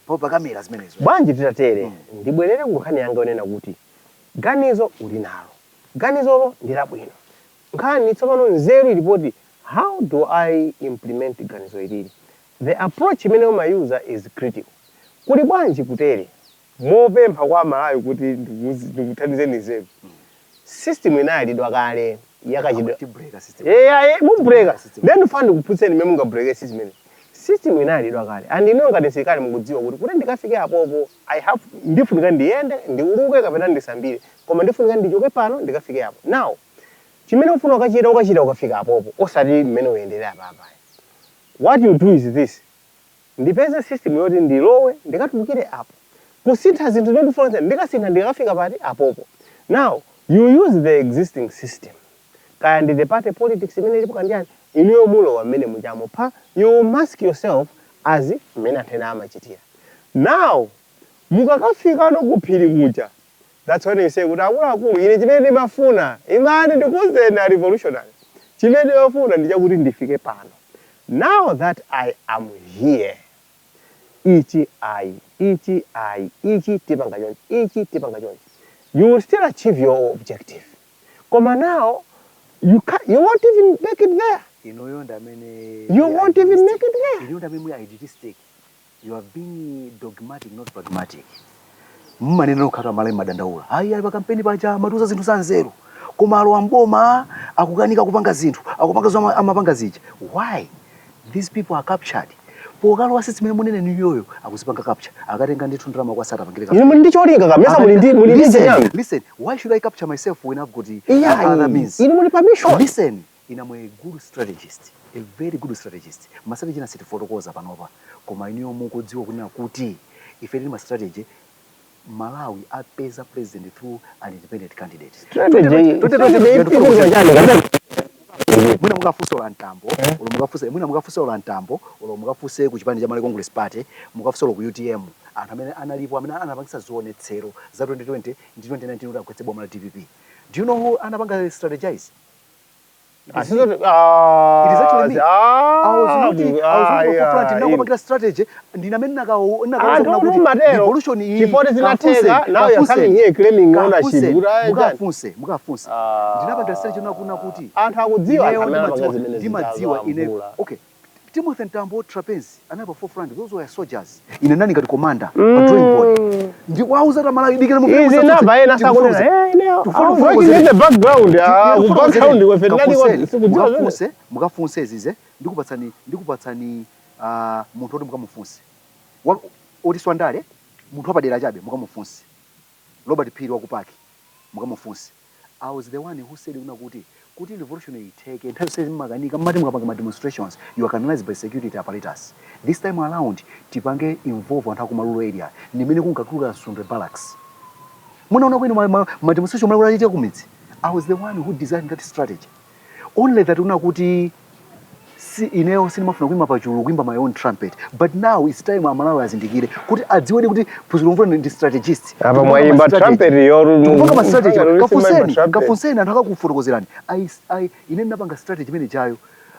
pakamera zimenezo.
Bwanji titatere, ndibwerere ku nkhani yanga yonena kuti ganizo uli nalo, ganizolo ndi labwino. Nkhani tsopano, nzeru ilipoti, how do I implement ganizo ilili? The approach imene umayuza is critical. Kuli bwanji kutere, mopempha kwa Malawi kuti ndikuthandizeni nzeru? System inayalidwa kale yakachidwa.
Tibreka system.
Yeah, mubreka.
System.
Then fund ndikuphunzitseni mmene mungabreke system imene. System inayalidwa kale and inuyo ngati msilikali mukudziwa kuti ndikafike apopo, I have ndifunika ndiyende, ndiuluke kapena ndisambire, koma ndifunika ndichoke pano ndikafike apo. Now chimene ufuna ukachita, ukachita ukafika apopo, osati mmene uyendere apapa. What you do is this: ndipeze system yoti ndilowe, ndikatulukire apo. Kusintha zinthu zimene ndifuna, ndikasintha ndikafika pati? Apopo. Now you use the existing system, kaya ndi the party politics imene ilipo kandiyani, inuyo mulowa mmene muchamo pa you mask yourself as mmene anthu ena amachitira. Now mukakafikano ku phiri kuja, That's when you say kuti, akuluakulu, ine chimene ndimafuna, imani ndikuuzeni a revolutionary, chimene ndimafuna ndi chakuti ndifike pano. Now that I am here, ichi ayi, ichi ayi, ichi tipanga chonchi, ichi tipanga chonchi. You will still achieve your objective, koma now you won't even make it there.
Inuyo ndi amene
You won't even make it there.
Inuyo ndi amene muli idealistic. You are being dogmatic, not pragmatic. Mmanena okhala Malawi madandaula, ayi ayi, pakampeni paja matiuza zinthu za nzeru, koma alowa mboma akukanika kupanga zinthu, akupanga zomwe amapanga zija. Why? These people are captured. Pokalowa zimene munene niyoyo akuzipanga capture, akatenga ndithu ndalama kwa Sattar apangire.
Inu muli ndi cholinga kamesa, muli ndi
Listen,
chanyama.
listen, why should I capture myself when I've got the
Iya,
other means?
Inu muli pa mission.
Listen, ine am a good strategist, a very good strategist. Ma strategy nasitifotokoza panopa, koma inuyo mukudziwa kunena kuti ife tili ma strategy. Malawi apeza president through an independent candidate.
Strategy, strategy ikuza chani kapena?
Mwina mukafunse ola Mtambo, olo mukafunse, mwina mukafunse ola Mtambo, olo mukafunse ku chipani cha Malawi Congress Party, mukafunse olo ku UTM, anthu amene analipo amene anapangisa zionetsero za 2020 ndi 2019 kuti agwetse boma la DPP. Do you know who anapanga strategize?
Asizo.
It is actually me. I was not forefront ndinakupangira strategy, ndine amene
Anthu mumatero.
Revolution iyi
Chifukwa zinatheka, now you're coming here claiming ownership. Kuti ayi, chani?
Mukafunse, mukafunse. Ndinapanga strategy nakuna kuti
Anthu akudziwa,
ineyo
anthu amene anapanga
ndimadziwa
zimene
ndimadziwa
zitazo
ine
amvula.
Okay, Timothy Mtambo, Trapence anali pa forefront. Those were soldiers. Ine nani ngati commander pa drawing board ndikuwauza ta Malawi dikira.
Izi nava ena sakunena, ineyo I was working in the background, ku background kwefe tinali sikudziwa zimene.
Mukafunse, mukafunse zize ndikupatsani munthu oti mukamufunse oti swandale, munthu wapadera chabe, mukamufunse Robert Phiri wakupaki, mukamufunse. I was the one who said kuna kuti revolution itheke, nthawi zonse mmakanika, mmati mukapanga ma demonstrations you are canalized by security apparatus. This time around tipange involve anthu akuma rural area, ndimene kunkatuluka Nsundwe Barracks. Munaona kwino ma demonstration mwana achitika kumidzi. I was the one who designed that strategy. Only that una kuti si ineyo sindimafuna kuimba pachulu, kuimba my own trumpet, but now it's time Amalawi azindikire kuti adziwedi kuti Phunziro Mvula ndi strategist.
Apa mwayimba trumpet yoru.
Tikupanga ma strategy. Kafunseni.
Trumpet.
Kafunseni anthu akakufotokozerani. Ine ndinapanga strategy imene chayo.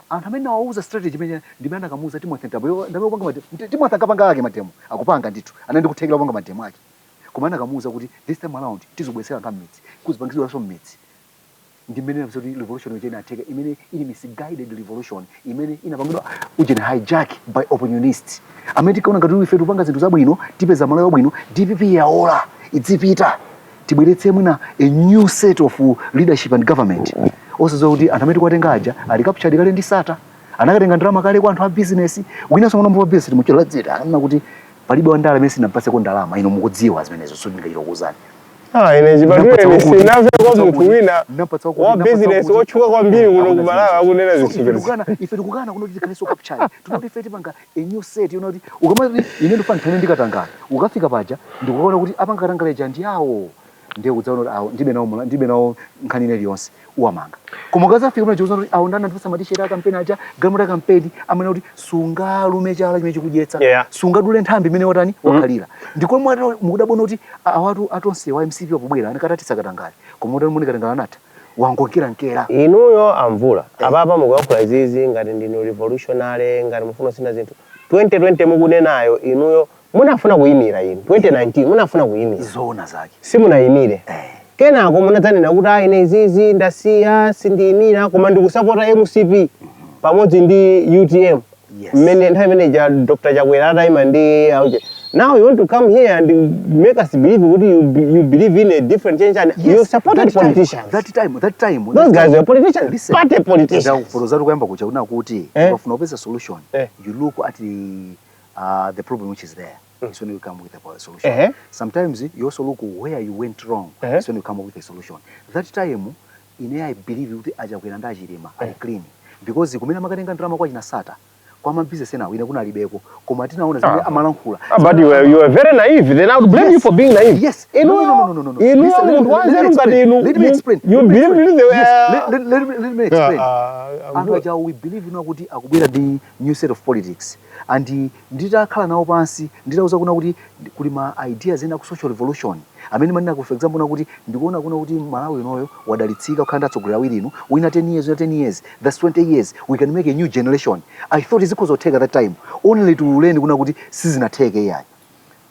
Anthu amene nawauza strategy imene ndimene anakamuuza Timothy Mtambo ndamene kupanga Timothy akapanga ake ma demo, akupanga ndithu, anandi kuthekera kupanga ma demo ake, koma anakamuuza kuti this time around tizobwesera anthu am'midzi, kuzipangizidwanso m'midzi. Ndi mmene kuti revolution ije inatheka, imene ili misguided revolution imene inapangidwa ujeni hijack by opportunists amene tikaona ngati ife tikupanga zinthu zabwino, tipeza Malawi wabwino. DPP yaola, idzipita, tibweretse mwina a new set of leadership and government, osadziwa kuti anthu amene tikuwatenga aja ali captured kale ndi Sattar, anakatenga ndalama kale kwa anthu a business. Winanso mwana wa business timuchera ladzeta, anena kuti palibe wandale amene sinampaseko ndalama. Ino mukudziwa zimenezo, so ndingachita kukuwuzani.
Ah, ine chibadwire sinamveko munthu wina wa business wotchuka kwambiri kuno ku Malawi akunena zinthu
Ife tikukana, ife tikukana kuno kuti tikhalenso captured. Tunoti ife tipanga a new set, kuti ukamati ine ndifuna ndithane ndi katangale, ukafika paja ndikukaona kuti apanga katangale ja ndi awo, ndiye kudzaona kuti awo ndibe nawo ndibe nawo nkhani ine iliyonse, uwamanga. Koma ukazafika pamene chikuza kuti awo ndani andipasa matisheti a kampeni aja, galimoto ya kampeni, amene kuti sungalume chala chimene chikudyetsa, sungadule nthambi imene watani wakhalira. Ndiko mukudabona kuti awatu atonse wa MCP akubwera anakatatisa katangale, koma utani muni katangale anatha wangokera nkera.
Inuyo amvula, apapa mukuyankhula izizi ngati ndinu revolutionary, ngati mufuna kusintha zinthu. 2020 mukunenayo, inuyo munafuna kuyimira inu 2019 munafuna kuyimira.
Zoona zake.
Simunayimire.
Eh.
Kenako munadzanena kuti ayi, ine izizi ndasiya, sindiyimira, koma ndikusapota MCP pamodzi ndi UTM. Mmene nthawi imene ja Dr. Chakwera atayima ndi auche. Now you want to come here and make us believe kuti you believe in a different change and you supported
That time,
politicians.
That time
Those guys were politicians.
Listen.
Party politicians.
Ndakufotokozatu kuyamba kuja kuna kuti ukafuna kupeza solution, you look at the problem which is there. It's when you come with a solution. Sometimes you also look where you went wrong. It's when you come up with a solution. That time ine I believe kuti aChakwera ndi aChilima ali clean, because kumene amakatenga ndalama kwa china Sattar, kwa ma business enawo, ine kunalibeko, koma tinaona zimene amalankhula.
Ah, but you were very naive. Then I would blame you for being naive.
Yes.
Inu,
No.
inu
Listen,
munthu wanzeru
let me
ngati
explain.
inu.
Let me explain.
You
Let me
believe
explain.
in the
Yes. Let me explain.
Ah,
Anthu aja we believe ino kuti akubwera ndi new set of politics, and nditakhala nawo pansi nditauza kuna kuti kuli ma ideas ena ku social revolution. Amene manena, for example, nakuti ndikuona kuna kuti Malawi inoyo wadalitsika kukhala ndi atsogoleri awiri inu, wina 10 years, wina 10 years, that's 20 years, we can make a new generation. I thought zikhoza kutheka that time, only to learn kuna kuti sizinatheke iyayi.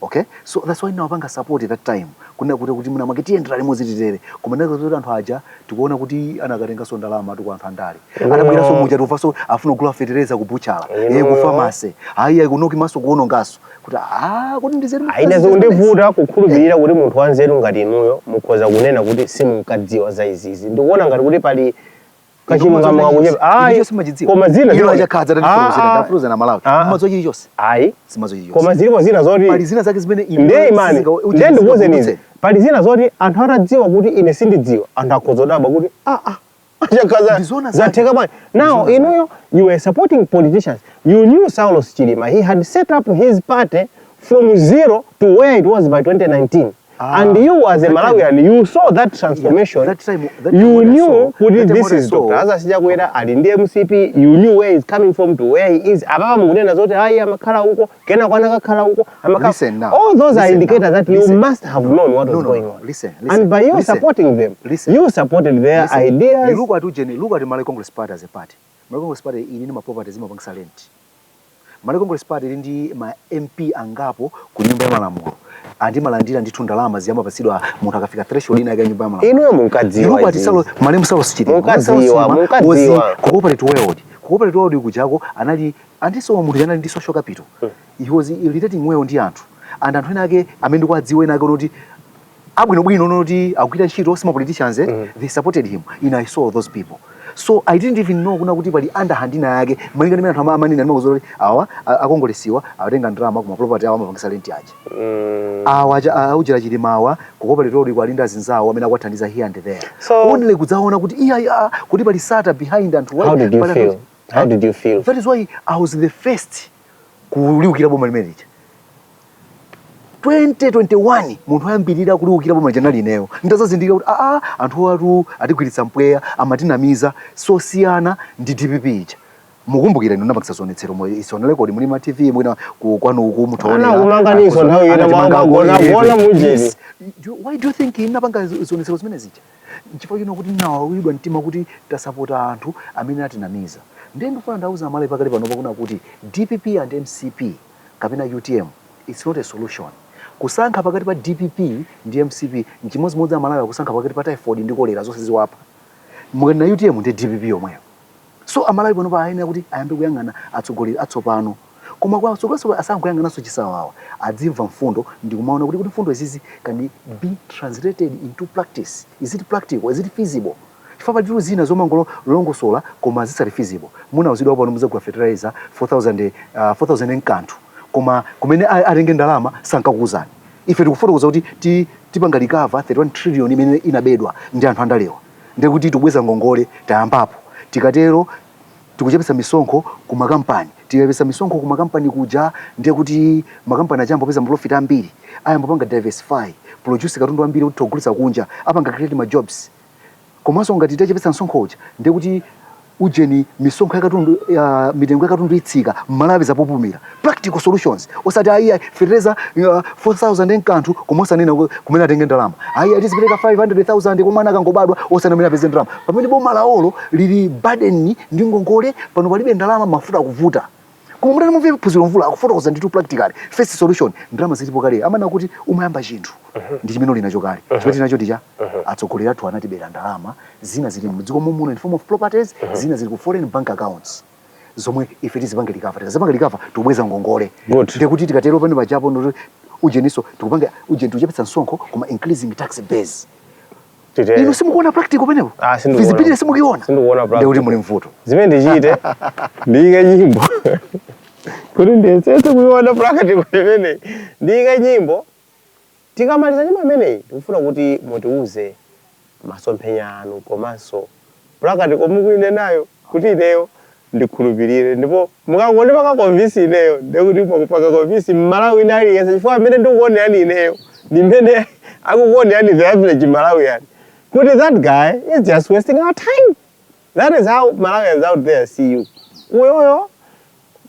Okay, so that's why nawapanga support that time, kuna kuti muna mwake tiyendera limodzi titere. Koma ndakaza kuti anthu aja tikuona kuti anakatenganso ndalama tu kwa anthu andale. Atabweranso muja, tikuvanso afuna kugula fetereza ku butchala, ku pharmacy, ayi ayi, kunoki maso kuonongaso kuti ah, kuti ndizeri.
Aine, zikundivuta kukhulupirira kuti munthu wanzeru ngati inuyo mukhoza kunena kuti simunkadziwa za izizi. Ndikuona ngati kuti pali kachilungamo kakuchepa. Ayi, koma zina
ino achakhaza. Ndafuruza na Malawi. Mumadziwa chilichonse?
Ayi.
Simadziwa chilichonse.
Koma zilipo zina zoti
Pali zina zake zimene inu
Ndiye imani, ndiye ndikuwuzeni izi.
Zingakudutse.
Pali zina zoti anthu atadziwa kuti ine sindidziwa, anthu akhoza kudabwa kuti ah ah, achakhaza
Ndizona zake.
zatheka bwanji? Now
Ndizona.
inuyo, you were supporting politicians. You knew Saulos Chilima, he had set up his party from zero to where it was by 2019. And you, as a
That
Malawian, you saw that transformation.
Yeah, that time
You
what I
knew
saw-
kuti
that time
this
what I
is
saw-
Dr. Lazarus Chakwera ali ndi MCP. You knew where he's coming from to where he is. Ababa mukunena zoti ayi, amakhala uko, kena kwana kakhala uko, amakhala.
Listen now.
All those are
Listen
indicators
now.
that you
Listen.
must have known what
No,
was
no,
going
no.
on.
Listen, listen,
And by you
listen.
supporting them,
Listen.
you supported their
Listen,
ideas.
you look at ujeni, look at Malawi Congress Party as a party. Malawi Congress Party ili ndi ma properties imapangisa rent. Malawi Congress Party ili ndi ma MP angapo ku nyumba ya malamulo. Andimalandira ndithu ndalama ziyamapatsidwa munthu akafika threshold ina ya nyumba ya malamulo.
Inuyo munkadziwa
You look at
izi.
Saulos, malemu Saulos Chilima.
Munkadziwa, munkadziwa.
Ku corporate world. Ku corporate world kujako anali andiso munthu anali ndi social capital. He was relating well ndi anthu. And anthu ena ake amene ndikuwadziwa ena ake kuti abwinobwino noti akugwira ntchito sima politicians, they supported him. In I saw those people, so I didn't even know kuna kuti pali underhand ina yake, malinga ndi anthu amanena. Ndimakuza kuti awa akongolesiwa awatenga ndalama kuma property awo amapangisa rent aja. Awa aujira Chilimawa ku corporate world kwalinda azinzawo amene akuwathandiza here and there. Only kudzaona kuti iya iya, kuti pali sata behind anthu.
How did you feel? How did you feel?
That is why I was the first kuliukira boma limene lija 2021. Munthu woyambirira kuliukira boma lija nali ineyo. Ndazazindikira kuti aa, anthu atu atigwiritsa mpweya, amatinamiza, sosiyana ndi DPP ija. Mukumbukira inu napangisa zionetsero mo it's on record, muli ma TV mwina kwanu uku mutaonera.
Ana kumanganiso nthawi ina.
Anatimanga.
Mwagona gona mujeni.
Yes. Why do you think inapanga zionetsero zimene zija? Nchifukwa chino kuti nawawidwa mtima kuti tasapota anthu amene atinamiza. Ndiye ndikufuna ndauza Amalawi pakali panopa kuna kuti DPP and MCP kapena UTM, it's not a solution. Kusankha pakati pa DPP ndi MCP nchimodzimodzi Amalawi akusankha pakati pa typhoid ndi kolera, zonse ziwapha. Mukati na UTM ndi DPP yomweyo. So Amalawi panopa ayenera kuti ayambe kuyang'ana atsogoleri atsopano, koma kwa atsogoleri asankuyang'ananso chisawawa, adzimva mfundo ndikumaona kuti mfundo izizi can be translated into practice. Is it practical? Is it feasible? Chifukwa palitu zina zomangolongosola koma zisali feasible. Munauzidwa pano muzagula fertilizer 4000, 4000 nkanthu, koma kumene atenge ndalama sankakuuzani. Ife tikufotokoza kuti tipanga recover 31 trillion imene inabedwa ndi anthu andalewa, ndikuti tikubweza ngongole, tayambapo. Tikatero tikuchepetsa misonkho ku makampani. Tikachepetsa misonkho ku makampani kuja, ndiye kuti makampani aja ambopeza maprofit ambiri, ayambopanga diversify, produce katundu ambiri kuti tigulitsa kunja, apanga create ma jobs. Komanso ngati tachepetsa msonkho uja, ndiye kuti ujeni misonkho ya katundu ya mitengo ya katundu itsika, Mmalawi zapopumira. Practical solutions, osati ayi, fertilizer 4000 nkanthu koma osanena kumene atenge ndalama. Ayi, atizipereka 500,000 kwa mwana akangobadwa, osana amene apeze ndalama, pamene boma lawolo lili burden ndi ngongole. Pano palibe ndalama, mafuta akuvuta. Koma mutati mumve Phunziro Mvula akufotokoza ndithu practically, first solution, ndalama zilipo kale. Amana kuti umayamba chinthu ndi chimene uli nacho kale. Chimene tinacho ndicha atsogoleri athu anatibera ndalama. Zina zili mdziko muno in form of properties, zina zili ku foreign bank accounts, zomwe ife tizipange recover. Tikazipanga recover, tikubweza ngongole.
Good.
Ndekuti tikatero pano pajapo ndoti ujeniso tikupanga ujeni, tikuchepetsa msonkho koma increasing tax base.
Titere.
Inu simukuona practical penepo?
Ah, sindikuona.
Feasibility simukuiona?
Sindikuona practical.
Ndekuti muli mvuto.
Zimene ndichite, ndiyike nyimbo kuti ndiyesetse kuiona practical imeneyi. Ndiyike nyimbo. Tikamaliza nyimbo imeneyi, tikufuna kuti mutiuze masomphenya anu komanso practical mukuinenayo kuti ineyo ndikhulupirire. Ndipo mukangondipanga convince ineyo, ndekuti mwakupanga convince Mmalawi ina aliyense, chifukwa amene ndikuonerani ineyo ndi mmene akukuonerani the average Malawian, kuti that guy is just wasting our time. That is how Malawians out there see you. Uyoyo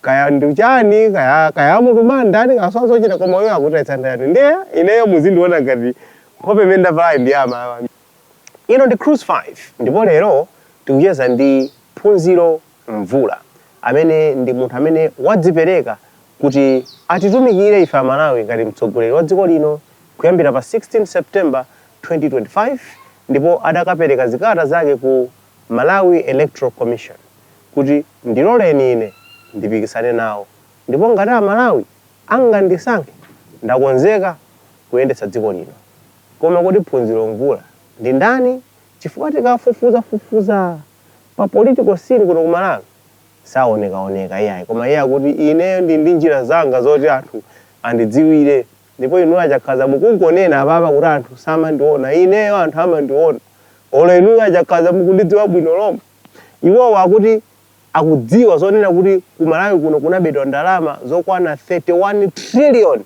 kaya ndi chani, kaya kaya mutuma ndani, kasozochita, koma uyo akutayitsa ndani. Ndiye ineyo muzindiona ngati Nkhope imene ndavalayi ndi ama. Ino ndi Cruise 5, ndipo lero tikucheza ndi Phunziro Mvula, amene ndi munthu amene wadzipereka kuti atitumikire ife Amalawi ngati mtsogoleri wa dziko lino kuyambira pa 16 September 2025, ndipo adakapereka zikalata zake ku Malawi Electoral Commission kuti ndiloleni ine ndipikisane nawo, ndipo ngati Amalawi angandisankhe, ndakonzeka kuyendetsa dziko lino. Koma kuti Phunziro Mvula ndi ndani? Chifukwa tikafufuzafufuza pa political scene kuno ku Malawi, saonekaoneka iyayi. Koma iye akuti, "Ineyo ndi njira zanga zoti anthu andidziwire." Ndipo inuyo achakhaza mukungonena apapa kuti anthu samandiona. Ineyo anthu amandiona. Olo inuyo achakhaza mukundidziwa bwino lomwe. Iwowo akuti akudziwa zonena kuti ku Malawi kuno kunabedwa ndalama zokwana 31 trillion.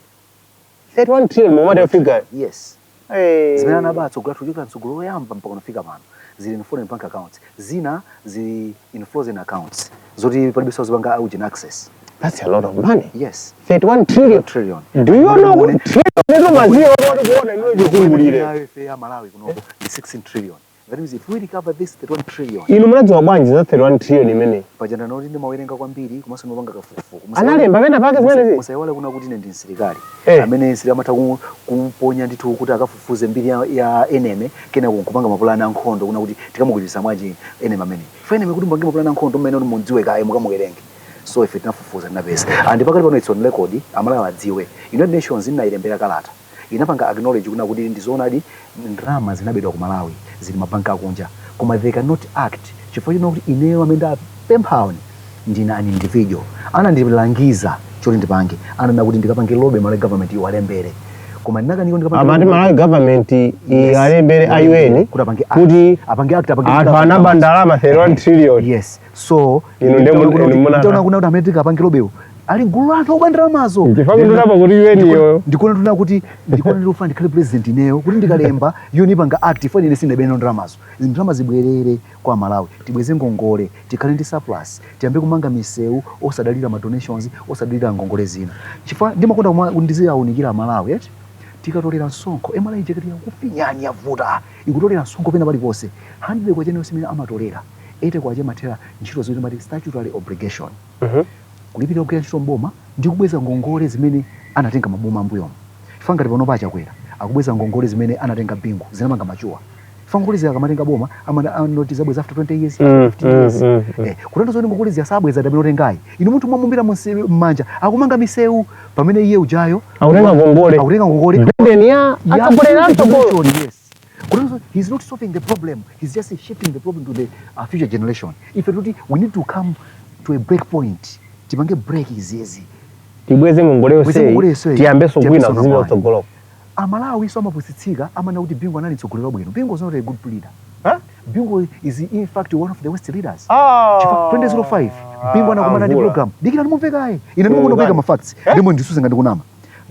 31 trillion, mumatero figure?
Yes.
Hey.
Zimene anaba atsogoleri kuchokera mtsogoleri woyamba mpaka unafika pano zili in foreign bank accounts, zina zili in frozen accounts zoti palibe sazipanga urgent access.
That's a lot of money.
Yes.
31 trillion.
Trillion.
Do you know what trillion? Maziwa oti kuona inuyo chizungulire.
Nayo ife ya Malawi kunoko ndi 16 trillion. That means if we recover this 31 trillion.
Inu munadziwa bwanji za 31 trillion imeneyi?
Paja noti ndimawerenga kwambiri komanso ndimapanga kafukufuku.
Analemba pena pake zimenezi?
Musaiwale kuna kuti ine ndi msilikali amene msilikali amatha kumponya ndithu kuti akafufuze mbiri ya enemy, kena kupanga mapulani ankhondo kuna kuti tikamugwiritsa mwaji enemy amene ife enemy, kuti mupange mapulani ankhondo mmene kuti mudziwe kaye, mukamuwerenge. So ife tinafufuza, tinapeza, and pakali pano it's on record. Amalawi adziwe, United Nations inayilembera kalata, inapanga acknowledge kuna kuti ndizoonadi, ndalama zinabedwa ku Malawi, zili mabanki akunja, koma they cannot act chifukwa chino kuti ineyo amene ndapemphawo ndina an individual. Anandilangiza choti ndipange, ananena kuti ndikapange lobby Malawi government iwalembere, koma ndinakaniko ndikapange
Amati Malawi government ialembere a UN
kuti apange act,
kuti
apange act, apange
anthu anaba ndalama 31 trillion.
Yes, so
Inu inu
nditaona kuna kuti amene tikapange lobbywo ali gulu la anthu okuba ndalamazo.
Chifukwa ndinapa kuti UN iyo
Ndikuona tuna kuti ndikuona ndikufuna ndikhale president ineyo kuti ndikalemba UN ipanga act ifo ine sindabene ndalamazo. Izi ndalama zibwerere kwa Malawi, tibweze ngongole, tikhale ndi surplus, tiyambe kumanga misewu osadalira ma donations, osadalira ngongole zina, chifukwa ndimakonda ndiziyawunikira Malawi eti tikatolera msonkho, MRA ijeketi yakufinyani, yavuta ikutolera msonkho pena paliponse. 100 kwacha iliyonse imene amatolera, 80 kwacha imathera ntchito zimene timati statutory obligation, kulipira kugwira ntchito mboma ndi kubweza ngongole zimene anatenga maboma ambuyomo. Chifukwa ngati pano pachakwera akubweza ngongole zimene anatenga Bingu, zinamanga machuwa. Chifukwa ngongole zija akamatenga boma amanoti zabweza after 20 years, 15 years. Kutanthauza kuti ngongole zija sabweza tapita otengayi. Inu munthu mwamumbira m'manja akumanga misewu pamene iye ujayo
akutenga ngongole.
Akutenga ngongole.
Burden ya atsogoleri amtsogolo.
Generation, yes. Kutanthauza he's not solving the problem, he's just shifting the problem to the future generation. Ife tuti we need to come to a break point, tipange break izizi.
Tibweze ngongole
Bweze ngongole
yonseyi,
yonseyi,
tiyambenso kwina
tiyambenso
zizina
napani.
kutsogoloko.
Amalawi so amapusitsika, amana kuti Bingu anali mtsogoleri wabwino. Bingu was not a good leader.
Huh?
Bingu is in fact one of the worst leaders.
Ah.
Chifukwa 2005 Bingu anakumana ndi
Avula.
program, dikira ndimumvekaye ine, ndimukundopeka
Kani.
ma facts.
Eh?
Ndimo ndisuze ngati kunama.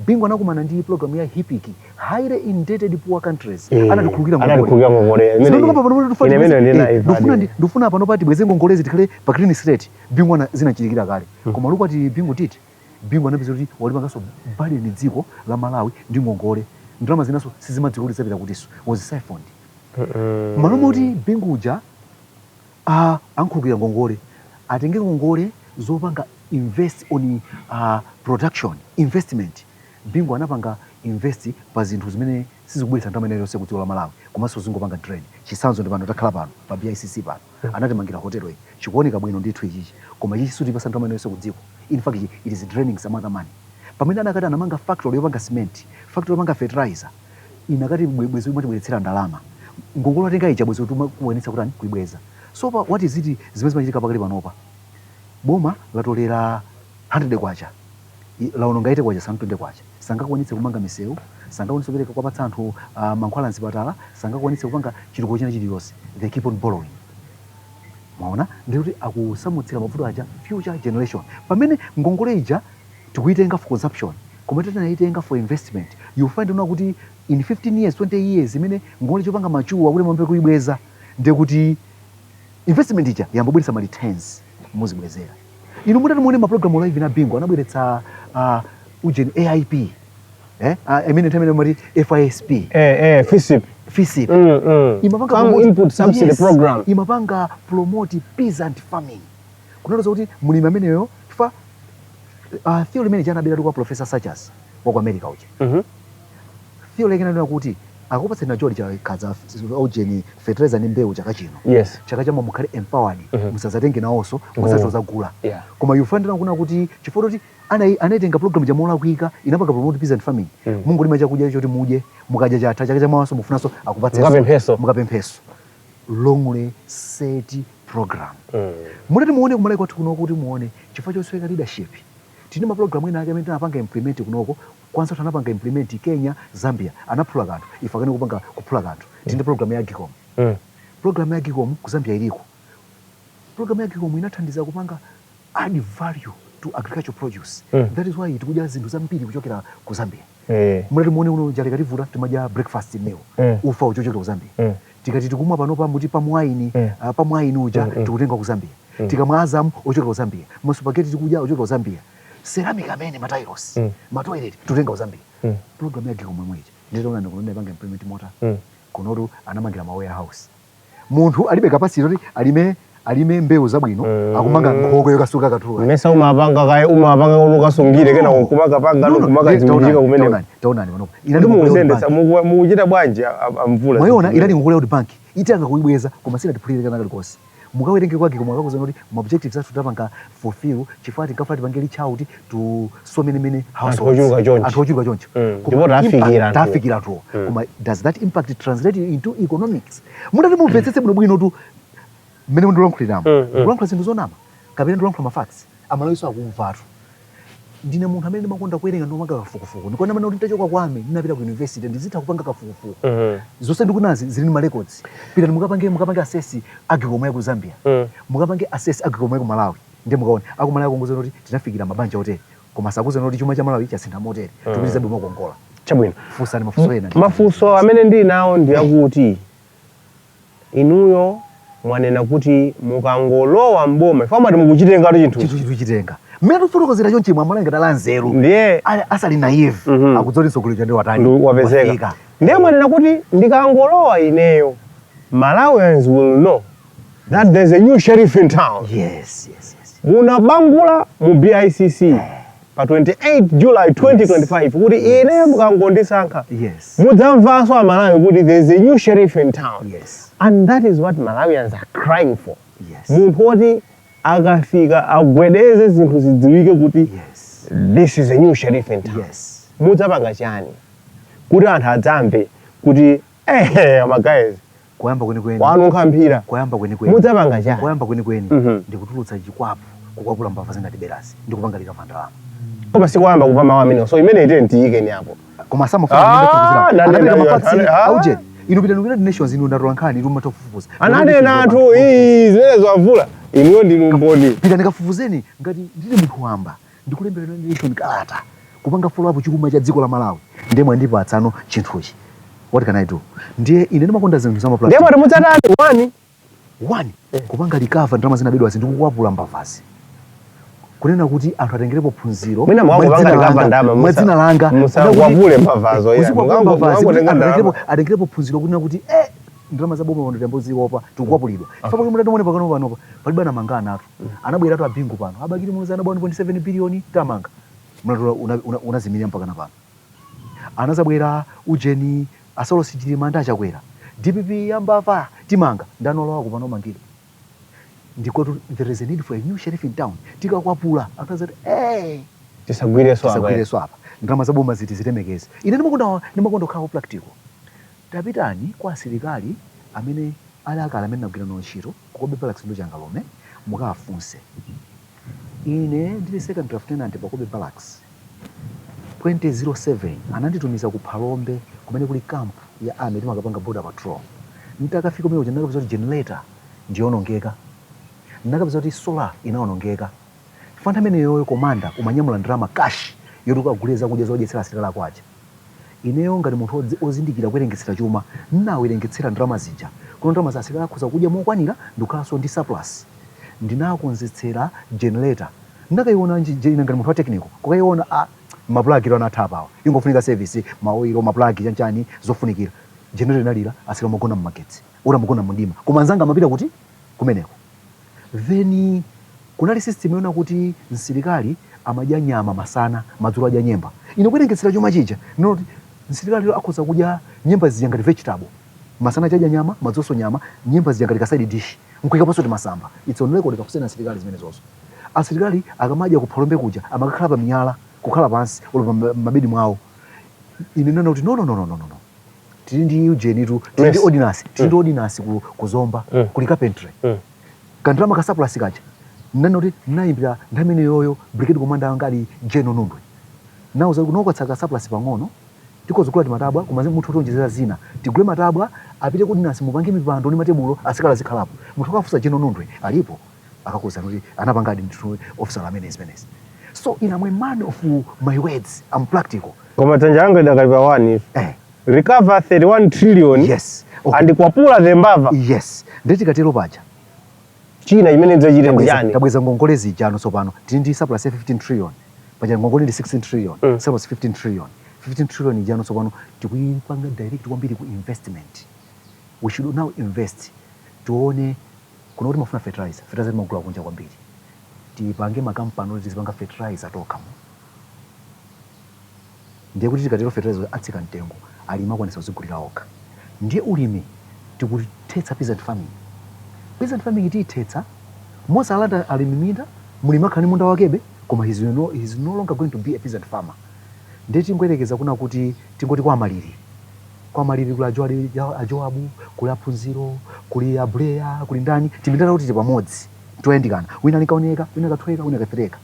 Bingu anakumana ndi program ya HIPC, highly indebted poor countries. Anatikhululukira ngongole.
Anatikhululukira ngongole.
Zimene pano pano
Ine imene ndina
ndifuna pano pati bweze ngongolezi, tikhale pa clean slate. Bingu ana zinachitikira kale, koma look what Bingu did. Bingu anapeza kuti walipanganso burden dziko la Malawi ndi ngongole, ndalama zinaso sizimadziwa kuti zapita kutiso, was siphoned. Malo moti Bingu uja ankhululukira ngongole, atenge ngongole zopanga invest on production investment, Bingu anapanga invest pa zinthu zimene sizikubweretsa ndalama ina iliyonse ku dziko la Malawi komanso zingopanga drain. Chitsanzo ndi pano takhala pano pa BICC pano, anatimangira hotel iyi, chikuoneka bwino ndithu ichichi, koma ichichi sitipasa ndalama ina iliyonse ku dziko. In fact, it is draining some other money, pamene anakati anamanga factory yopanga cement, factory yopanga fertilizer, inakati bwezi imatibweretsera ndalama. Ngongole atenga ija bwezi kuwanitsa kutani, kuibweza. So pa what is it zimene zimachitika pakali panopa? Boma latolera 100 kwacha, laononga 80 kwacha, 20 kwacha. Sangakwanitse kumanga misewu, sangakwanitse kupereka kuwapatsa anthu mankhwala mzipatala, sangakwanitse kupanga chitukuko china chiliyonse. They keep on borrowing. Mwaona, ndikuti akusamutsira mavuto aja future generation, pamene ngongole ija tikuitenga for consumption. Koma titanayitenga for investment, you find una kuti in 15 years, 20 years imene ngongole chopanga machuwa kuti mwambe kuibweza, ndekuti investment ija yambobweretsa ma returns, muzibwezera. Inu mutati muone ma program live na Bingu anabweretsa ujeni AIP, I mean, nthawi imene mati FISP.
FISP.
FISP. Imapanga
Farm Input Subsidy Program.
Imapanga promote peasant farming, kunena kuti mulimi ameneyo chifukwa theory imene chanabera kwa Professor Sachs wa ku America uja. Theory yake inanena kuti akupatseni choli cha kadza ojeni fertilizer ndi mbewu chaka chino, chaka chama mukhale empowered, musazatenge nawonso, musazozagula. Koma yufanira kuna kuti chifukwa kuti anaitenga program jamolakwika, inapanga promote peasant farming. Mungolima chakudya choti mudye, mukadya chatha, chaka chamawaso mufunanso akupatsenso.
Mukapempheso.
Mukapempheso. Wrongly set program. Mutati muone kumalawi kwathu kuno, kuti muone chifukwa chosweka leadership, tine ma program ena ake amene tinapanga implement kunoko, kwanza tinapanga implement Kenya, Zambia, anaphula kanthu, ife akane kupanga kuphula kanthu. Tine program ya AGCOM. Program ya AGCOM ku Zambia iliko. Program ya AGCOM inathandiza kupanga add value to agricultural produce. That is why tikudya zinthu zambiri kuchokera ku Zambia. Mutati muone uno njala ikativuta, timadya breakfast meal, ufa uchochokera ku Zambia. Tikati tikumwa panopa muti pamwaini, pamwaini uja, tikutenga ku Zambia. Tikamwa Azam, ochokera ku Zambia. Ma spaghetti tikudya, ochokera ku Zambia. Ceramic amene ma tiles, ma toilet, tikutenga ku Zambia. Program ya AGCOM imwe ija nditaona ndikuno ndipanga implement mota. Kunotu anamangira ma warehouse. Munthu alibe capacity kuti alime mbewu zabwino, akumanga nkhokwe yokasuka katuluka.
Mesa umapanga kaye, umapanga kuti ukasungire, kena kumakapanga kumakadziwujika kumene.
Taonani, taonani panopo.
Kuti mukuzendetsa, mukuchita bwanji amvula?
Mwayiona, inali ngongole ya bank, itanga kuibweza, koma sinatiphulire kana kalikonse. Mukawerenge kwake, koma akakuuzani kuti ma objectives athu tapanga fulfill, chifukwa tinkafuna tipange reach out to so many many households.
Ochuluka chonchi.
Anthu ochuluka choncho. Koma
Ndipo tafikira anthuwo.
Tafikira anthuwo. Koma does that impact translate into economics? Mutati mumvetsetse bwinobwino tu mmene ndikulankhuliramo, ndikulankhula zinthu zonama kapena ndikulankhula ma facts? Amalawiso akumvatu. Ndine munthu amene ndimakonda kuwerenga ndimapanga kafukufuku. Ndikuona amene kuti nditachoka kwame ndinapita ku university, ndizitha kupanga kafukufuku. Zonse ndikunazi zili ndi ma records. Pitani mukapange assess AGCOM ya ku Zambia, mukapange assess AGCOM ya ku Malawi, ndiye mukaone aku Malawi akungozana kuti tinafikira mabanja otere, koma sakuzana kuti chuma cha Malawi chasintha motere, tikutiza bwino makongola.
Chabwino.
Funsani mafunso ena.
Mafunso amene ndili nawo ndi akuti inuyo mwanena kuti mukangolowa mboma, ife amati mukuchitengatu chinthu.
Chinthu chitenga mmene tifotokozera chonchi, mwamala ngati ala nzeru.
Ndiye
asali naive, akudzoti mtsogoleri ndi watani?
Ndi wapezeka.
Wafika.
Ndiye mwanena kuti ndikangolowa ineyo, Malawians will know that there's a new sheriff in town.
Yes.
Munabangula mu BICC pa 28 July 2025 kuti ine mukangondisankha, mudzamvanso Amalawi kuti there's a new sheriff in town. And that is what Malawians are crying for, munthu woti akafika agwedeze zinthu, zidziwike kuti this is a new sheriff in town. Mudzapanga chani kuti anthu adzamve kuti ma guys,
Kuyamba kwenikweni,
wanunkha mphira?
Kuyamba kwenikweni,
Mudzapanga chani?
Kuyamba kwenikweni, ndikutulutsa chikwapu, kukwapula mbava zinatiberazi, ndikupanga recover ndalama.
Koma sikuyamba kupa mawu amenewo, so imene ite ntiyikeni apo.
Koma samafuna.
Nanena
ma facts. Auje inu, pitani ku United Nations, inu ndatola nkhani, inu matofufuza.
Ananena anthu ii zimene zawavula, inuyo ndinu mboni.
Pitani kafufuzeni. Ngati ndili munthu wamba, ndikulembera United Nation kalata kupanga follow up chuma cha dziko la Malawi, ndiye mwandipatsano chinthuchi, what can I do? Ndiye ine ndimakonda zinthu za
Ndiye mwati mudzatani? One.
One, kupanga recover ndalama zinabedwazi ndikukwapula mbavazi, kunena kuti anthu atengerepo phunziro.
Mwina
mwa
mwangopanga
dzina
recover ndalama,
mwa dzina langa.
Musakwapule mbavazo, iya.
Uzikwapula mbavazi kuti
Mukangotenga
anthu
ndalama.
atengerepo phunziro, kunena kuti ndalama za boma pano tiyamboziopa, tikukwapulidwa. Chifukwa okay. Mutati muone pakano panopa palibe anamanga anatu, anabweratu abingu pano, abakili muzi anabwa 1.7 billion, tamanga mnatula unazimilira mpaka na pano. Anazabwera ujeni a Saulos Chilima ndi achakwera, DPP yambava, timanga ndanolowa kupano mangire. Ndikotu there is a need for a new sheriff in town. Tikakwapula, anthu azati
Tisagwireso apa.
Tisagwireso apa, ndalama za boma ziti zilemekeze. Ine ndimakonda kukhala practical. Tapitani kwa asilikali amene ali akale amene nagwira nawo ntchito ku Cobbe Barracks ndo Changalume, mukawafunse. Ine ndili second lieutenant pa Cobbe Barracks 2007, ananditumiza ku Phalombe kumene kuli camp ya army, timakapanga border patrol. Ntakafika kumene kuja, ndakapeza kuti generator ndiyonongeka, ndakapeza kuti solar inaonongeka. Fanta imeneyoyo, commander umanyamula ndalama cash yoti ukagule zakudya zodyetsera asilikali ako aja. Ineyo ngati munthu ozindikira kuwerengetsera chuma, nnawerengetsera ndalama zija kuno, ndalama za asilikali akhoza kudya mokwanira ndikukhalanso ndi surplus. Ndinakonzetsera generator, ndakayiona ine ngati munthu wa technical, kukayiona, a Ma plug anatha apawa, ingofunika service, ma oil, ma plug, chanchani zofunikira. Generator inalira, asilikali amagona mmagetsi ora amagona mundima, koma anzanga amapita kuti kumeneko. Then kunali system yona kuti msilikali amadya nyama masana, madzulo adya nyemba. Ino kuwerengetsera chuma chija noti msilikali akhoza kudya nyemba zija ngati vegetable. Masana chadya nyama, madzulo nyama, nyemba zija ngati ka side dish, nkuikaponso timasamba. It's on record, kakusena asilikali zimene zonso. Asilikali akamadya kuphalombe kuja amakakhala pa miyala, kukhala pansi olo pa mabedi mwawo. Ine nana kuti no, no, no, no, no, no. Tili ndi ujeni tu, tili ndi ordnance, tili ndi ordnance ku Zomba, kuli carpentry. Kandalama ka surplus kaja, nani kuti nayimbira nthawi imene yoyo brigade commander anga ali General Nundwe, nauza kuti nokatsa surplus pang'ono, tikozikula timatabwa, koma munthu otionjezera zina, tigule matabwa apite ku ordnance, mupange mipando ndi matebulo, asikali azikhalapo. Munthu akafunsa General Nundwe alipo, akakuwuzani kuti anapangadi ndithu officer amene zimenezi. So in I'm a man of my words, I'm practical.
Koma dzanja langa lidakali pa 1. Recover 31 trillion
Yes, okay.
and kwapula the mbava.
Yes, nditikatero paja
China chimene dzachite ndi chani?
Tabweza ngongole zijano. Tsopano tili ndi surplus ya 15 trillion. Paja ngongole ndi 16 trillion, surplus 15 trillion. 15 trillion ijano tsopano tikuyipanga direct kwambiri ku investment. We should now invest. Tione kuno kuti mafuna fertilizer, fertilizer timagula kunja kwambiri. Tipange makampani oti tizipanga fertilizer tokha. Ndiye kuti tikatero fertilizer atsika mtengo, alimi akwanisa kuzigulira okha. Ndiye ulimi tikuthetsa peasant farming. Peasant farming tiyithetsa mosalanda alimi minda. Mulimi akhala ndi munda wakebe, koma he's no longer going to be a peasant farmer. Ndiye tingoyerekeza kuna kuti tingoti kwa Maliri, kwa Maliri kuli ajoabu, kuli aphunziro, kuli abreya, kuli ndani, timinda kuti tili pamodzi, toyandikana, wina likaoneka, wina kathweka, wina kathireka.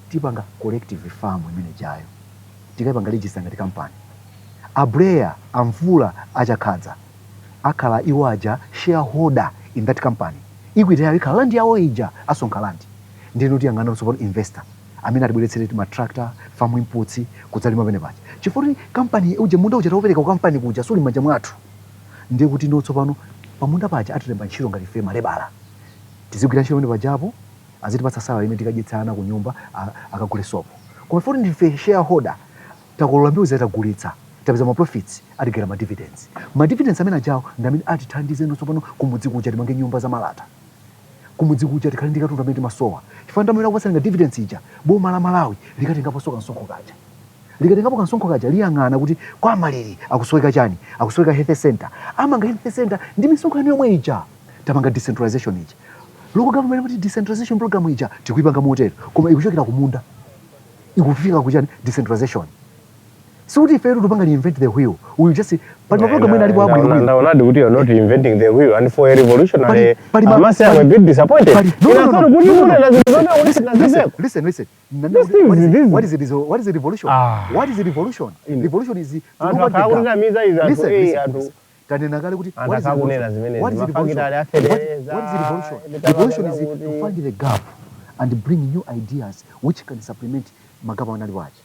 Tipanga collective farm imene jayo, tikayipanga register ngati company. Abreya, amvula, achakhadza akhala iwo aja shareholder in that company. Equity yawo ikhala land yawo ija, asonkha land. Ndino tiyang'ana tsopano investor amene atibweretsere ma tractor, farm inputs, kudzalima pene paja, chifukwa kuti company uje, munda uja taupereka ku company kuja, suli m'manja mwathu. Ndiye kuti ino tsopano pamunda paja atilemba ntchito ngati ife malebala, tizigwira ntchito pamene pajapo, azitipatsa salary imene tikadyetsa ana ku nyumba, akagule sopo. Koma poti ndife shareholder, takolola mbewu, zatagulitsa, tapeza ma profits, atigera ma dividends. Ma dividends amene ajawo ndi amene atithandize tsopano kumudzi kuja timange nyumba za malata, kumudzi kuja tikhale ndi katundu amene timasowa, chifukwa ndamene akupatsani dividends ija, boma la Malawi likatengaponso kansonkho kaja. Likatengapo kansonkho kaja, liyang'ana kuti kwa Maliri akusoweka chani? Akusoweka health center. Amanga health center ndi misonkho yanu yomwe ija. Tapanga decentralization ija, local government kuti decentralization program ija tikuipanga motero, koma ikuchokera kumunda ikufika kuchani? Decentralization. Sikuti ife tupanga reinvent the wheel, we just pali ma program ena alipo abwino bwino.
Ndaonadi kuti you're not reinventing the wheel, and for a revolutionary, I must say I'm a bit disappointed.
No, no, no,
kuti
no, no, no.
munena zinthu zoti kuti
Listen,
sinazizeko.
listen, listen.
These things,
What is it? What is a revolution?
Ah.
What is a revolution? Revolution is to
Anthu
know what the gap.
akakunamiza izi anthu,
Listen, listen,
anthu.
listen. Tanena kale kuti
Anthu
what is
akakunena
revolution?
zimenezi,
What is revolution?
mafakitali afereza,
What is revolution?
nditapanga
Revolution is to find the gap and bring new ideas which can supplement ma gap anali wache.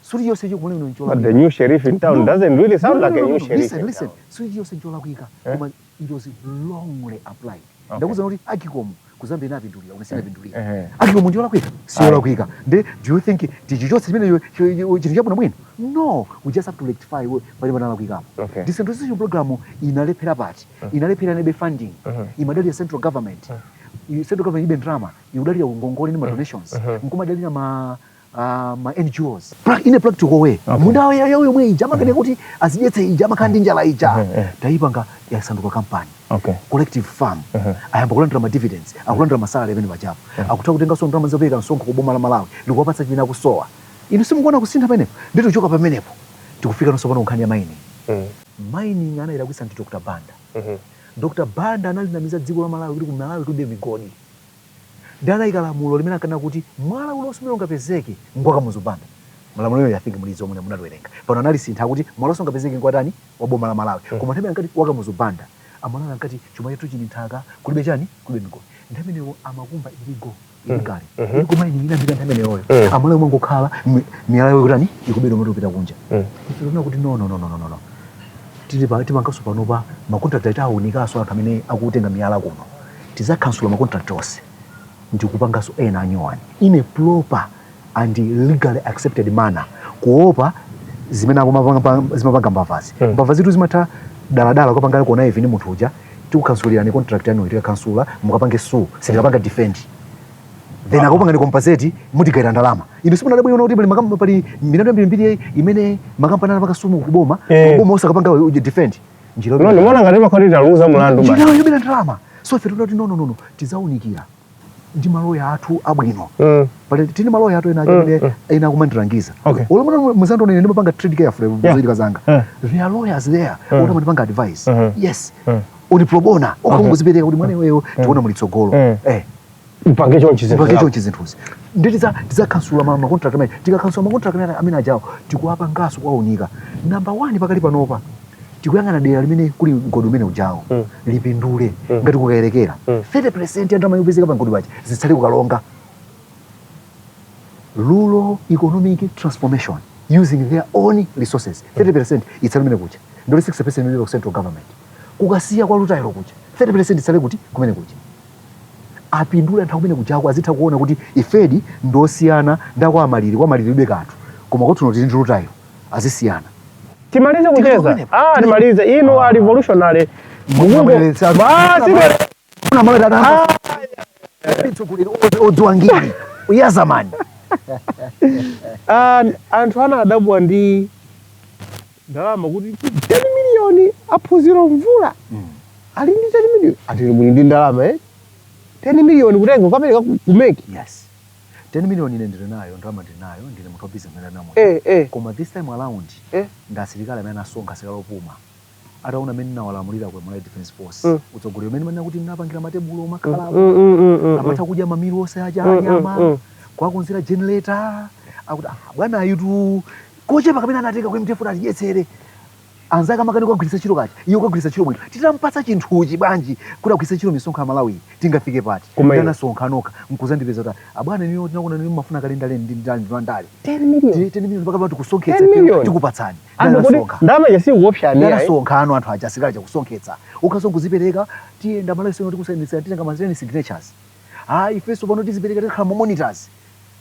Suri yonse chikumene nchola.
But the new sheriff in town
No.
doesn't really sound
No,
like
no,
a
no,
new
no.
sheriff
Listen,
in
listen.
town.
Suri yonse ncholakwika.
Eh?
Koma it was wrongly applied.
Okay.
Ndakuza kuti AGCOM ku Zambia inapindulira, une sinapindulira.
AGCOM
ndiyolakwika, siyolakwika. Nde do you think tichichotse chimene chinthu chabwino bwino? No, we just have to rectify pali panalakwikapo. Decentralization program inalephera pati? Inalephera nebe funding. Imadalira central government. Central government ibe ndalama, ikudalira ngongole ndi ma donations, nkumadalira ma NGOs. In a practical way, munda yawo yomwe ija amakane kuti azidyetse ija, amakhala ndi njala ija, tayipanga yasanduka company, collective farm. Ayamba kulandira ma dividends, akulandira ma salary amene pajapo, akutha kutenganso ndalama zopereka msonkho ku boma la Malawi ndikuwapatsa chimene akusowa. Inu simukuona kusintha pamenepo? Ndito choka pamenepo tikufika nonso pano nkhani ya mining. Mining anayirakwisa ndi Dr Banda. Dr Banda analinamiza dziko la Malawi kuti ku Malawi kulibe migodi. Ndi anayika lamulo limene akanena kuti mwala uliwonse umene ungapezeke ngwa Kamuzu Banda. Malamulo I think mulizo mune munaliwerenga. Pano analisintha kuti mwala wonse ungapezeke ngwatani? Wa boma la Malawi. Koma nthawi ankati wa Kamuzu Banda. Amalawi ankati chuma chathu chili nthaka, kulibe chani? Kulibe migodi. Nthawi imeneyo amakumba illegal, illegally. Illegal mining inambika nthawi imeneyoyo. Amalawi mangokhala miyala yawo ikutani? Ikubedwa moto kupita kunja. Ife tikuona kuti no, no, no, no, no, no, no. Tili pa tipanganso panopa ma contract atawunikanso anthu amene akutenga miyala kuno. Tizakhansula ma contract onse ndikupanganso ena anyowani in a proper and legally accepted manner, kuopa zimene zimapanga mbavazi. Mbava zitu zimatha daladala kupanga kuona ivi ni munthu uja, tikukansulirani contract yanu, tikakansula mukapange sue, sitikapanga defend, then akupanga ni compensate, mutigaira ndalama. Inu simunadabwa iona kuti pali pali milandu yambirimbiri imene makampani anapanga sue kuboma, kuboma osakapanga uje defend njira
No, ndimaona ngati makhoti taluza mulandu basi.
Njira yobera ndalama. So ife tikuti no, no, no, no, tizaunikira ndi maloya athu abwino. Pali tini maloya athu ena amene ena akumandirangiza. Olomana muzandu ine ndimapanga trade carefully zochitika zanga. There are lawyers there oti amandipanga advice. Yes. Uni pro bono okangozipereka kuti mwana iweyo tiona mulitsogolo.
Mpange chonchi zinthu
Mpange
zako.
Chonchi zinthuzi. Ndi tidzakhansula ma contract amene tikakhansula ma contract amene ajawo, tikuwapanganso kuwaunika. Number one, pakali panopa tikuyang'ana dera limene kuli mgodi umene ujawo lipindule. Ngati kukayerekera, 30% ya ndalama yopezeka pa mgodi paja zitsale kukalonga. Rural economic transformation using their own resources, 30% itsale kumene kuja, ndoli 60% imene ku central government. Kukasiya kwa rutile kuja, 30% itsale kuti kumene kuja, apindule anthu akumene kujako, azitha kuona kuti ifedi ndosiyana ndakwa amaliri, kwa maliri libe kanthu, koma kwathuno tili ndi rutile, azisiyana.
Timalize kucheza.
Kumenepo.
Ah, timalize. Inu a revolutionary
Mabweretsa-
basi.
Kuna malata mtsogoleri odziwa ngini ya zamani.
Ah, anthu anadabwa ndi ndalama kuti 10 miliyoni, aphunziro mvula ali ndi 10 miliyoni, ati muli ndi ndalama 10 miliyoni kutenga ukapereka ku MEC.
Yes, 10 million ine ndili nayo ndalama, ndili nayo, ndine munthu wa business amene anamwe. Koma this time around ndi asilikali amene anasonkha, asilikali opuma, ataona amene nawalamulira ku Malawi Defence Force, utsogoleri umene manena kuti napangira matebulo omakhalapo, amatha kudya ma meal onse aja, anyama, kwakonzera generator, akuti, "Ah, bwana ayitu kochepa kamene anatenga ku MDF kuti atidyetsere anzake amakani kukagwiritsa ntchito kacha, iye kukagwiritsa ntchito bwino. Titampatsa chinthuchi bwanji kuti agwiritse ntchito misonkho ya Malawi, tingafike pati?"
Koma
Ndanasonkha nokha nkuzandipeza kuti, "Abwana, niyo tinakuona niyo mafuna kale ndale ndi ndale ndi ndale."
10 million.
10 million pakati patu kusonkhetsa.
10 million.
Tikupatsani.
Anthu kuti
Ndanasonkha.
ndalama yasikuopsani.
Ndanasonkha ano anthu aja, asilikali chakusonkhetsa ukhaso kuzipereka, tiyenda Malawi sino tikusainitsa, titenga ma signatures. Ah, ifenso pano tizipereka, tikhala ma monitors.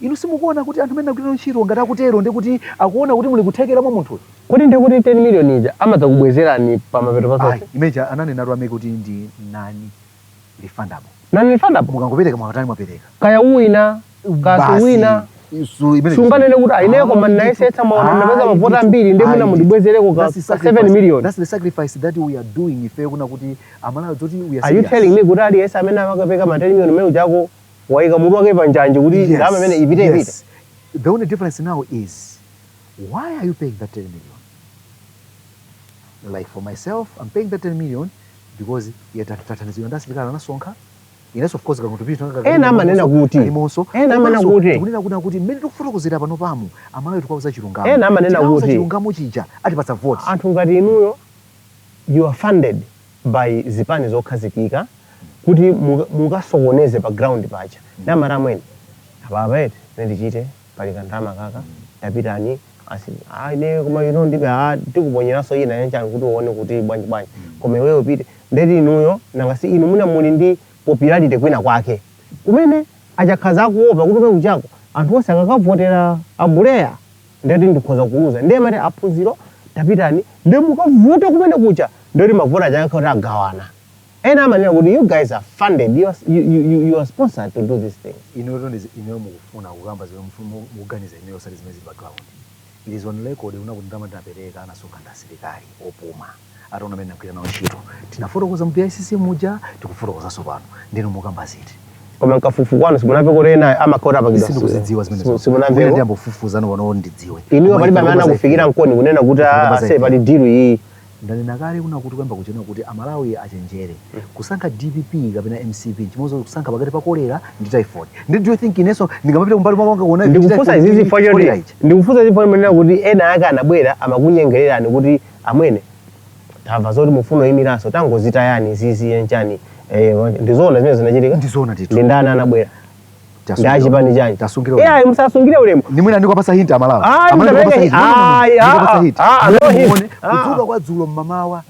Inu simukuona kuti anthu amene akugwira ntchito ngati akutero, ndi kuti akuona kuti muli kuthekera mwa munthuyo?
Kuti ndi kuti 10 million ija amadzakubwezerani pa mapeto
Ayi,
pasonse?
Imeja ananenatu ame kuti ndi non refundable.
Non refundable.
Mukangopereka, mwakatani, mwapereka.
Kaya uwina kasi wina, sunganene kuti aine koma ndinayesetsa, mwaona ndapeza mavoti ambiri, ndi mwina mundibwezereko ka 7 million.
That's the sacrifice that we are doing ife, kuna kuti Amalawi zoti we are
Are you
serious.
telling me kuti aliyense amene amakapeka ma 10 million umene uchako wayika mutu wake pa njanji kuti ndalama imene ipite ipite?
Yes. The only difference now is, why are you paying that 10 million? Like for myself, I'm paying that 10 million because yatathanizidwa ndi asilikali anasonkha. Inenso of course kacontribution.
Ena amanena kuti- ena amanena kuti-
Kunena kuti mmene tikufotokozera pano pamu, Amalawi tikuwauza chilungamo.
Ena amanena
Tikawauza
kuti-
chilungamo chija, atipatsa vote.
Anthu ngati inuyo, you are funded by zipani zokhazikika kuti mukasokoneze pa ground pacha. Namati amwene apapa ete nendichite pali kandalama kaka, tapitani asi, ah, ine koma ino ndibe, ah, tikuponyeranso ina yanchani kuti uone kuti bwanji bwanji, koma iweyo upite. Ndeti inuyo nanga si inu muna muli ndi popularity kwina kwake kumene achakhaza akuopa kuti kumene kuchako anthu onse akakavotera abuleya, ndeti ndikhoza kuuza, ndiye mati aphunziro tapitani ndiye mukavute kumene kucha, ndeti mavoti aja akakhala kuti agawana. Ena amanena kuti you guys are funded, you are sponsored to do this thing.
Inuyo inuyo mukufuna kukamba zimene mukuganiza inuyo, osati zimene zili pa ground. It is on record kuna kuti ndalama ndinapereka anasonkha ndi asilikali opuma, ataona amene ndagwira nawo ntchito. Tinafotokoza mu BICC muja, tikufotokozanso pano. Ndinu mukamba ziti?
Koma nkafukufuku kwanu simunamve kuti ena amakhala apakidwa?
Sindikuzidziwa zimene.
Simunamveko?
Ndiyambofufuza pano ndidziwe.
Inuyo
Koma
palibe
ife
amene
tikupeza
anakufikira mkoni kunena kuti
Tikupeza
ase
ife.
pali deal iyi?
Ndanena kale kuna kuti kuyamba kuchena kuti Amalawi achenjere. Kusankha DPP kapena MCP chimodzi kusankha pakati pa kolera ndi typhoid. Ndi do you think inenso ndingamapita kumbali mwanga kuona
Ndikufunsa izi zifukwa choti
kolera ichi?
Ndikufunsa izi chifukwa kuti ena ake anabwera amakunyengererani kuti, "Amwene, tamva zoti mufuna uyimiranso, tangozitayani izizi yenchani." Ndizoona zimene zinachitika?
Ndizoona ndithu.
Ndi ndani anabwera? Ndi achipani chanji?
Tasungire
Eh, ayi, musasungire ulemu.
Nimwina ndikupasa hint, Amalawi.
Ayi,
Amalawi,
musapereke
ndikupasa hint. No, no, no, no.
Ayi, ah,
Ndikupasa hint.
ah, no hint.
Muone,
Ah.
kudzuka kwa dzulo mmamawa,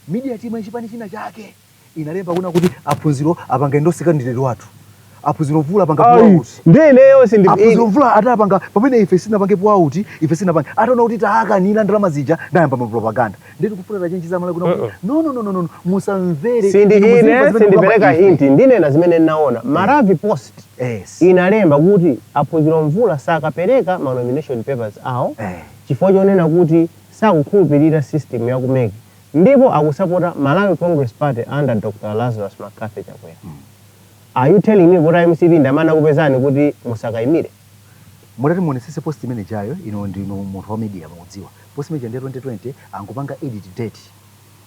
media team yachipani china chake inalemba kuna kuti aphunziro apanga endorse candidate wathu. A Phunziro Mvula apanga pull out.
Ndi ineyo sindi
A Phunziro Mvula atapanga pamene ife sinapange pull out, ife sinapange, ataona kuti taakanira ndalama zija, ndayamba ma propaganda. Ndeti kufuna tachenjeza Malawi kuna kuti no, no, no, no, no, musamvere.
Sindi
Inu
ine
muzimva zimene
sindipereka
tikukamba ife.
Hint, ndinena zimene naona. Maravi Post inalemba kuti a Phunziro Mvula sakapereka ma nomination papers awo chifukwa chonena kuti sakukhulupirira system ya ku MEC ndipo akusapota Malawi Congress Party under Dr Lazarus McCarthy Chakwera. Are you telling me kuti MCP ndamana kupezani kuti musakayimire?
Mutati muonesese post imene jayo, ino ndino munthu wa media, mukudziwa post imene ndiya 2020, angopanga edit date.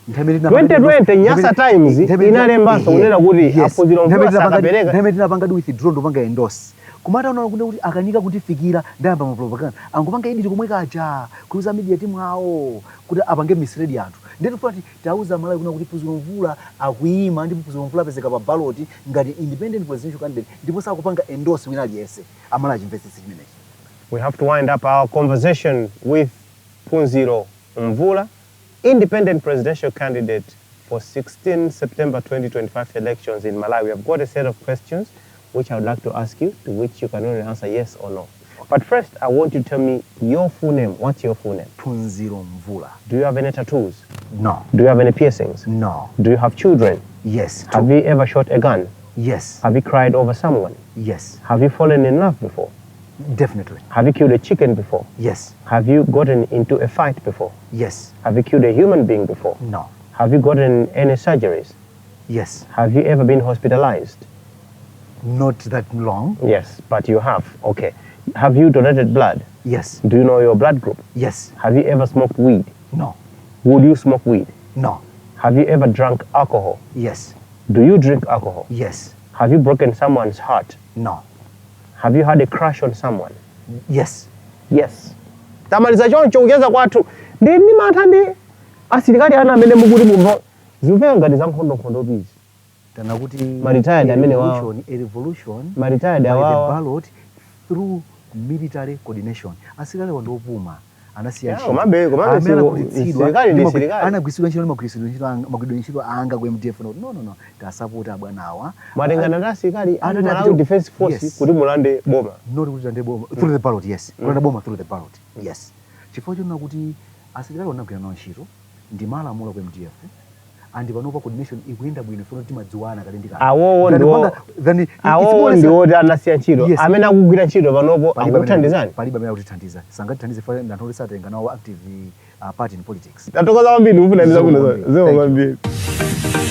Nthawi imene
2020 Nyasa Times inalembanso kunena kuti a Phunziro Mvula sakapereka.
Nthawi imene tinapanga di withdraw, ndopanga endorse, kumata unaona kunena kuti akanika kutifikira, ndayamba ma propaganda, angopanga edit komwe kaja kuuza media team awo kuti apange mislead anthu. Ndetu fati tauza Malawi kuna kuti Phunziro Mvula akuyima, ndipo Phunziro Mvula apezeka pa ballot ngati independent presidential candidate, ndipo sakupanga endorse wina aliyense. Amalawi achimvetsetse chimenechi.
We have to wind up our conversation with Phunziro Mvula, independent presidential candidate for 16 September 2025 elections in Malawi. We have got a set of questions which I would like to ask you, to which you can only answer yes or no. But first, I want you to tell me your full name. What's your full name?
Phunziro Mvula.
Do you have any tattoos?
No.
Do you have any piercings?
No.
Do you have children?
Yes.
Have you ever shot a gun?
Yes.
Have you cried over someone?
Yes.
Have you fallen in love before?
Definitely.
Have you killed a chicken before?
Yes.
Have you gotten into a fight before?
Yes.
Have you killed a human being before?
No.
Have you gotten any surgeries?
Yes.
Have you ever been hospitalized?
Not that long.
Yes, but you have. Okay. Have you donated blood?
Yes.
Do you know your blood group?
Yes.
Have you ever smoked weed?
No.
Would you smoke weed?
No.
Have you ever drunk alcohol?
Yes.
Do you drink alcohol?
Yes.
Have you broken someone's heart?
No.
Have you had a crush on someone?
Yes.
Yes. Tamaliza choncho kucheza kwathu. Ndi mantha ndi asilikali ana amene mukuti mumva zimveka ngati za nkhondo bizi.
Tana kuti
Ma retired
a
amene wawo.
revolution, a revolution
Ma retired
by the
awawa.
ballot through military coordination. Asilikali wandopuma anasiya
Yeah,
ntchito.
komabe
Amene
silikali ndi silikali.
anagwiritsidwa ntchito ndi magwiritsidwe ntchito anga ku MDF. No, no, no, tasapota abwanawa.
Mwatengana ndi asilikali a
Atati
Malawi Defense Force kuti mulande boma.
Not kuti tande boma through the ballot, yes. Kulanda boma through the ballot, yes, chifukwa chonena kuti asilikali wanagwira nawo ntchito ndi malamulo ku MDF, and panopa coordination ikuyenda bwino, funa timadziwana kale ndi kale.
Awowo awowo ndiwoti anasiya ntchito. Amene akugwira ntchito panopo akuthandizani?
Palibe amene akutithandiza, sangatithandize fa anthu oti satenga nawo active part in politics.
Tatokoza kwambiri, ndikufuna
Zikomo
ndizabwino.
kwambiri.
Zikomo
Thank you.
kwambiri.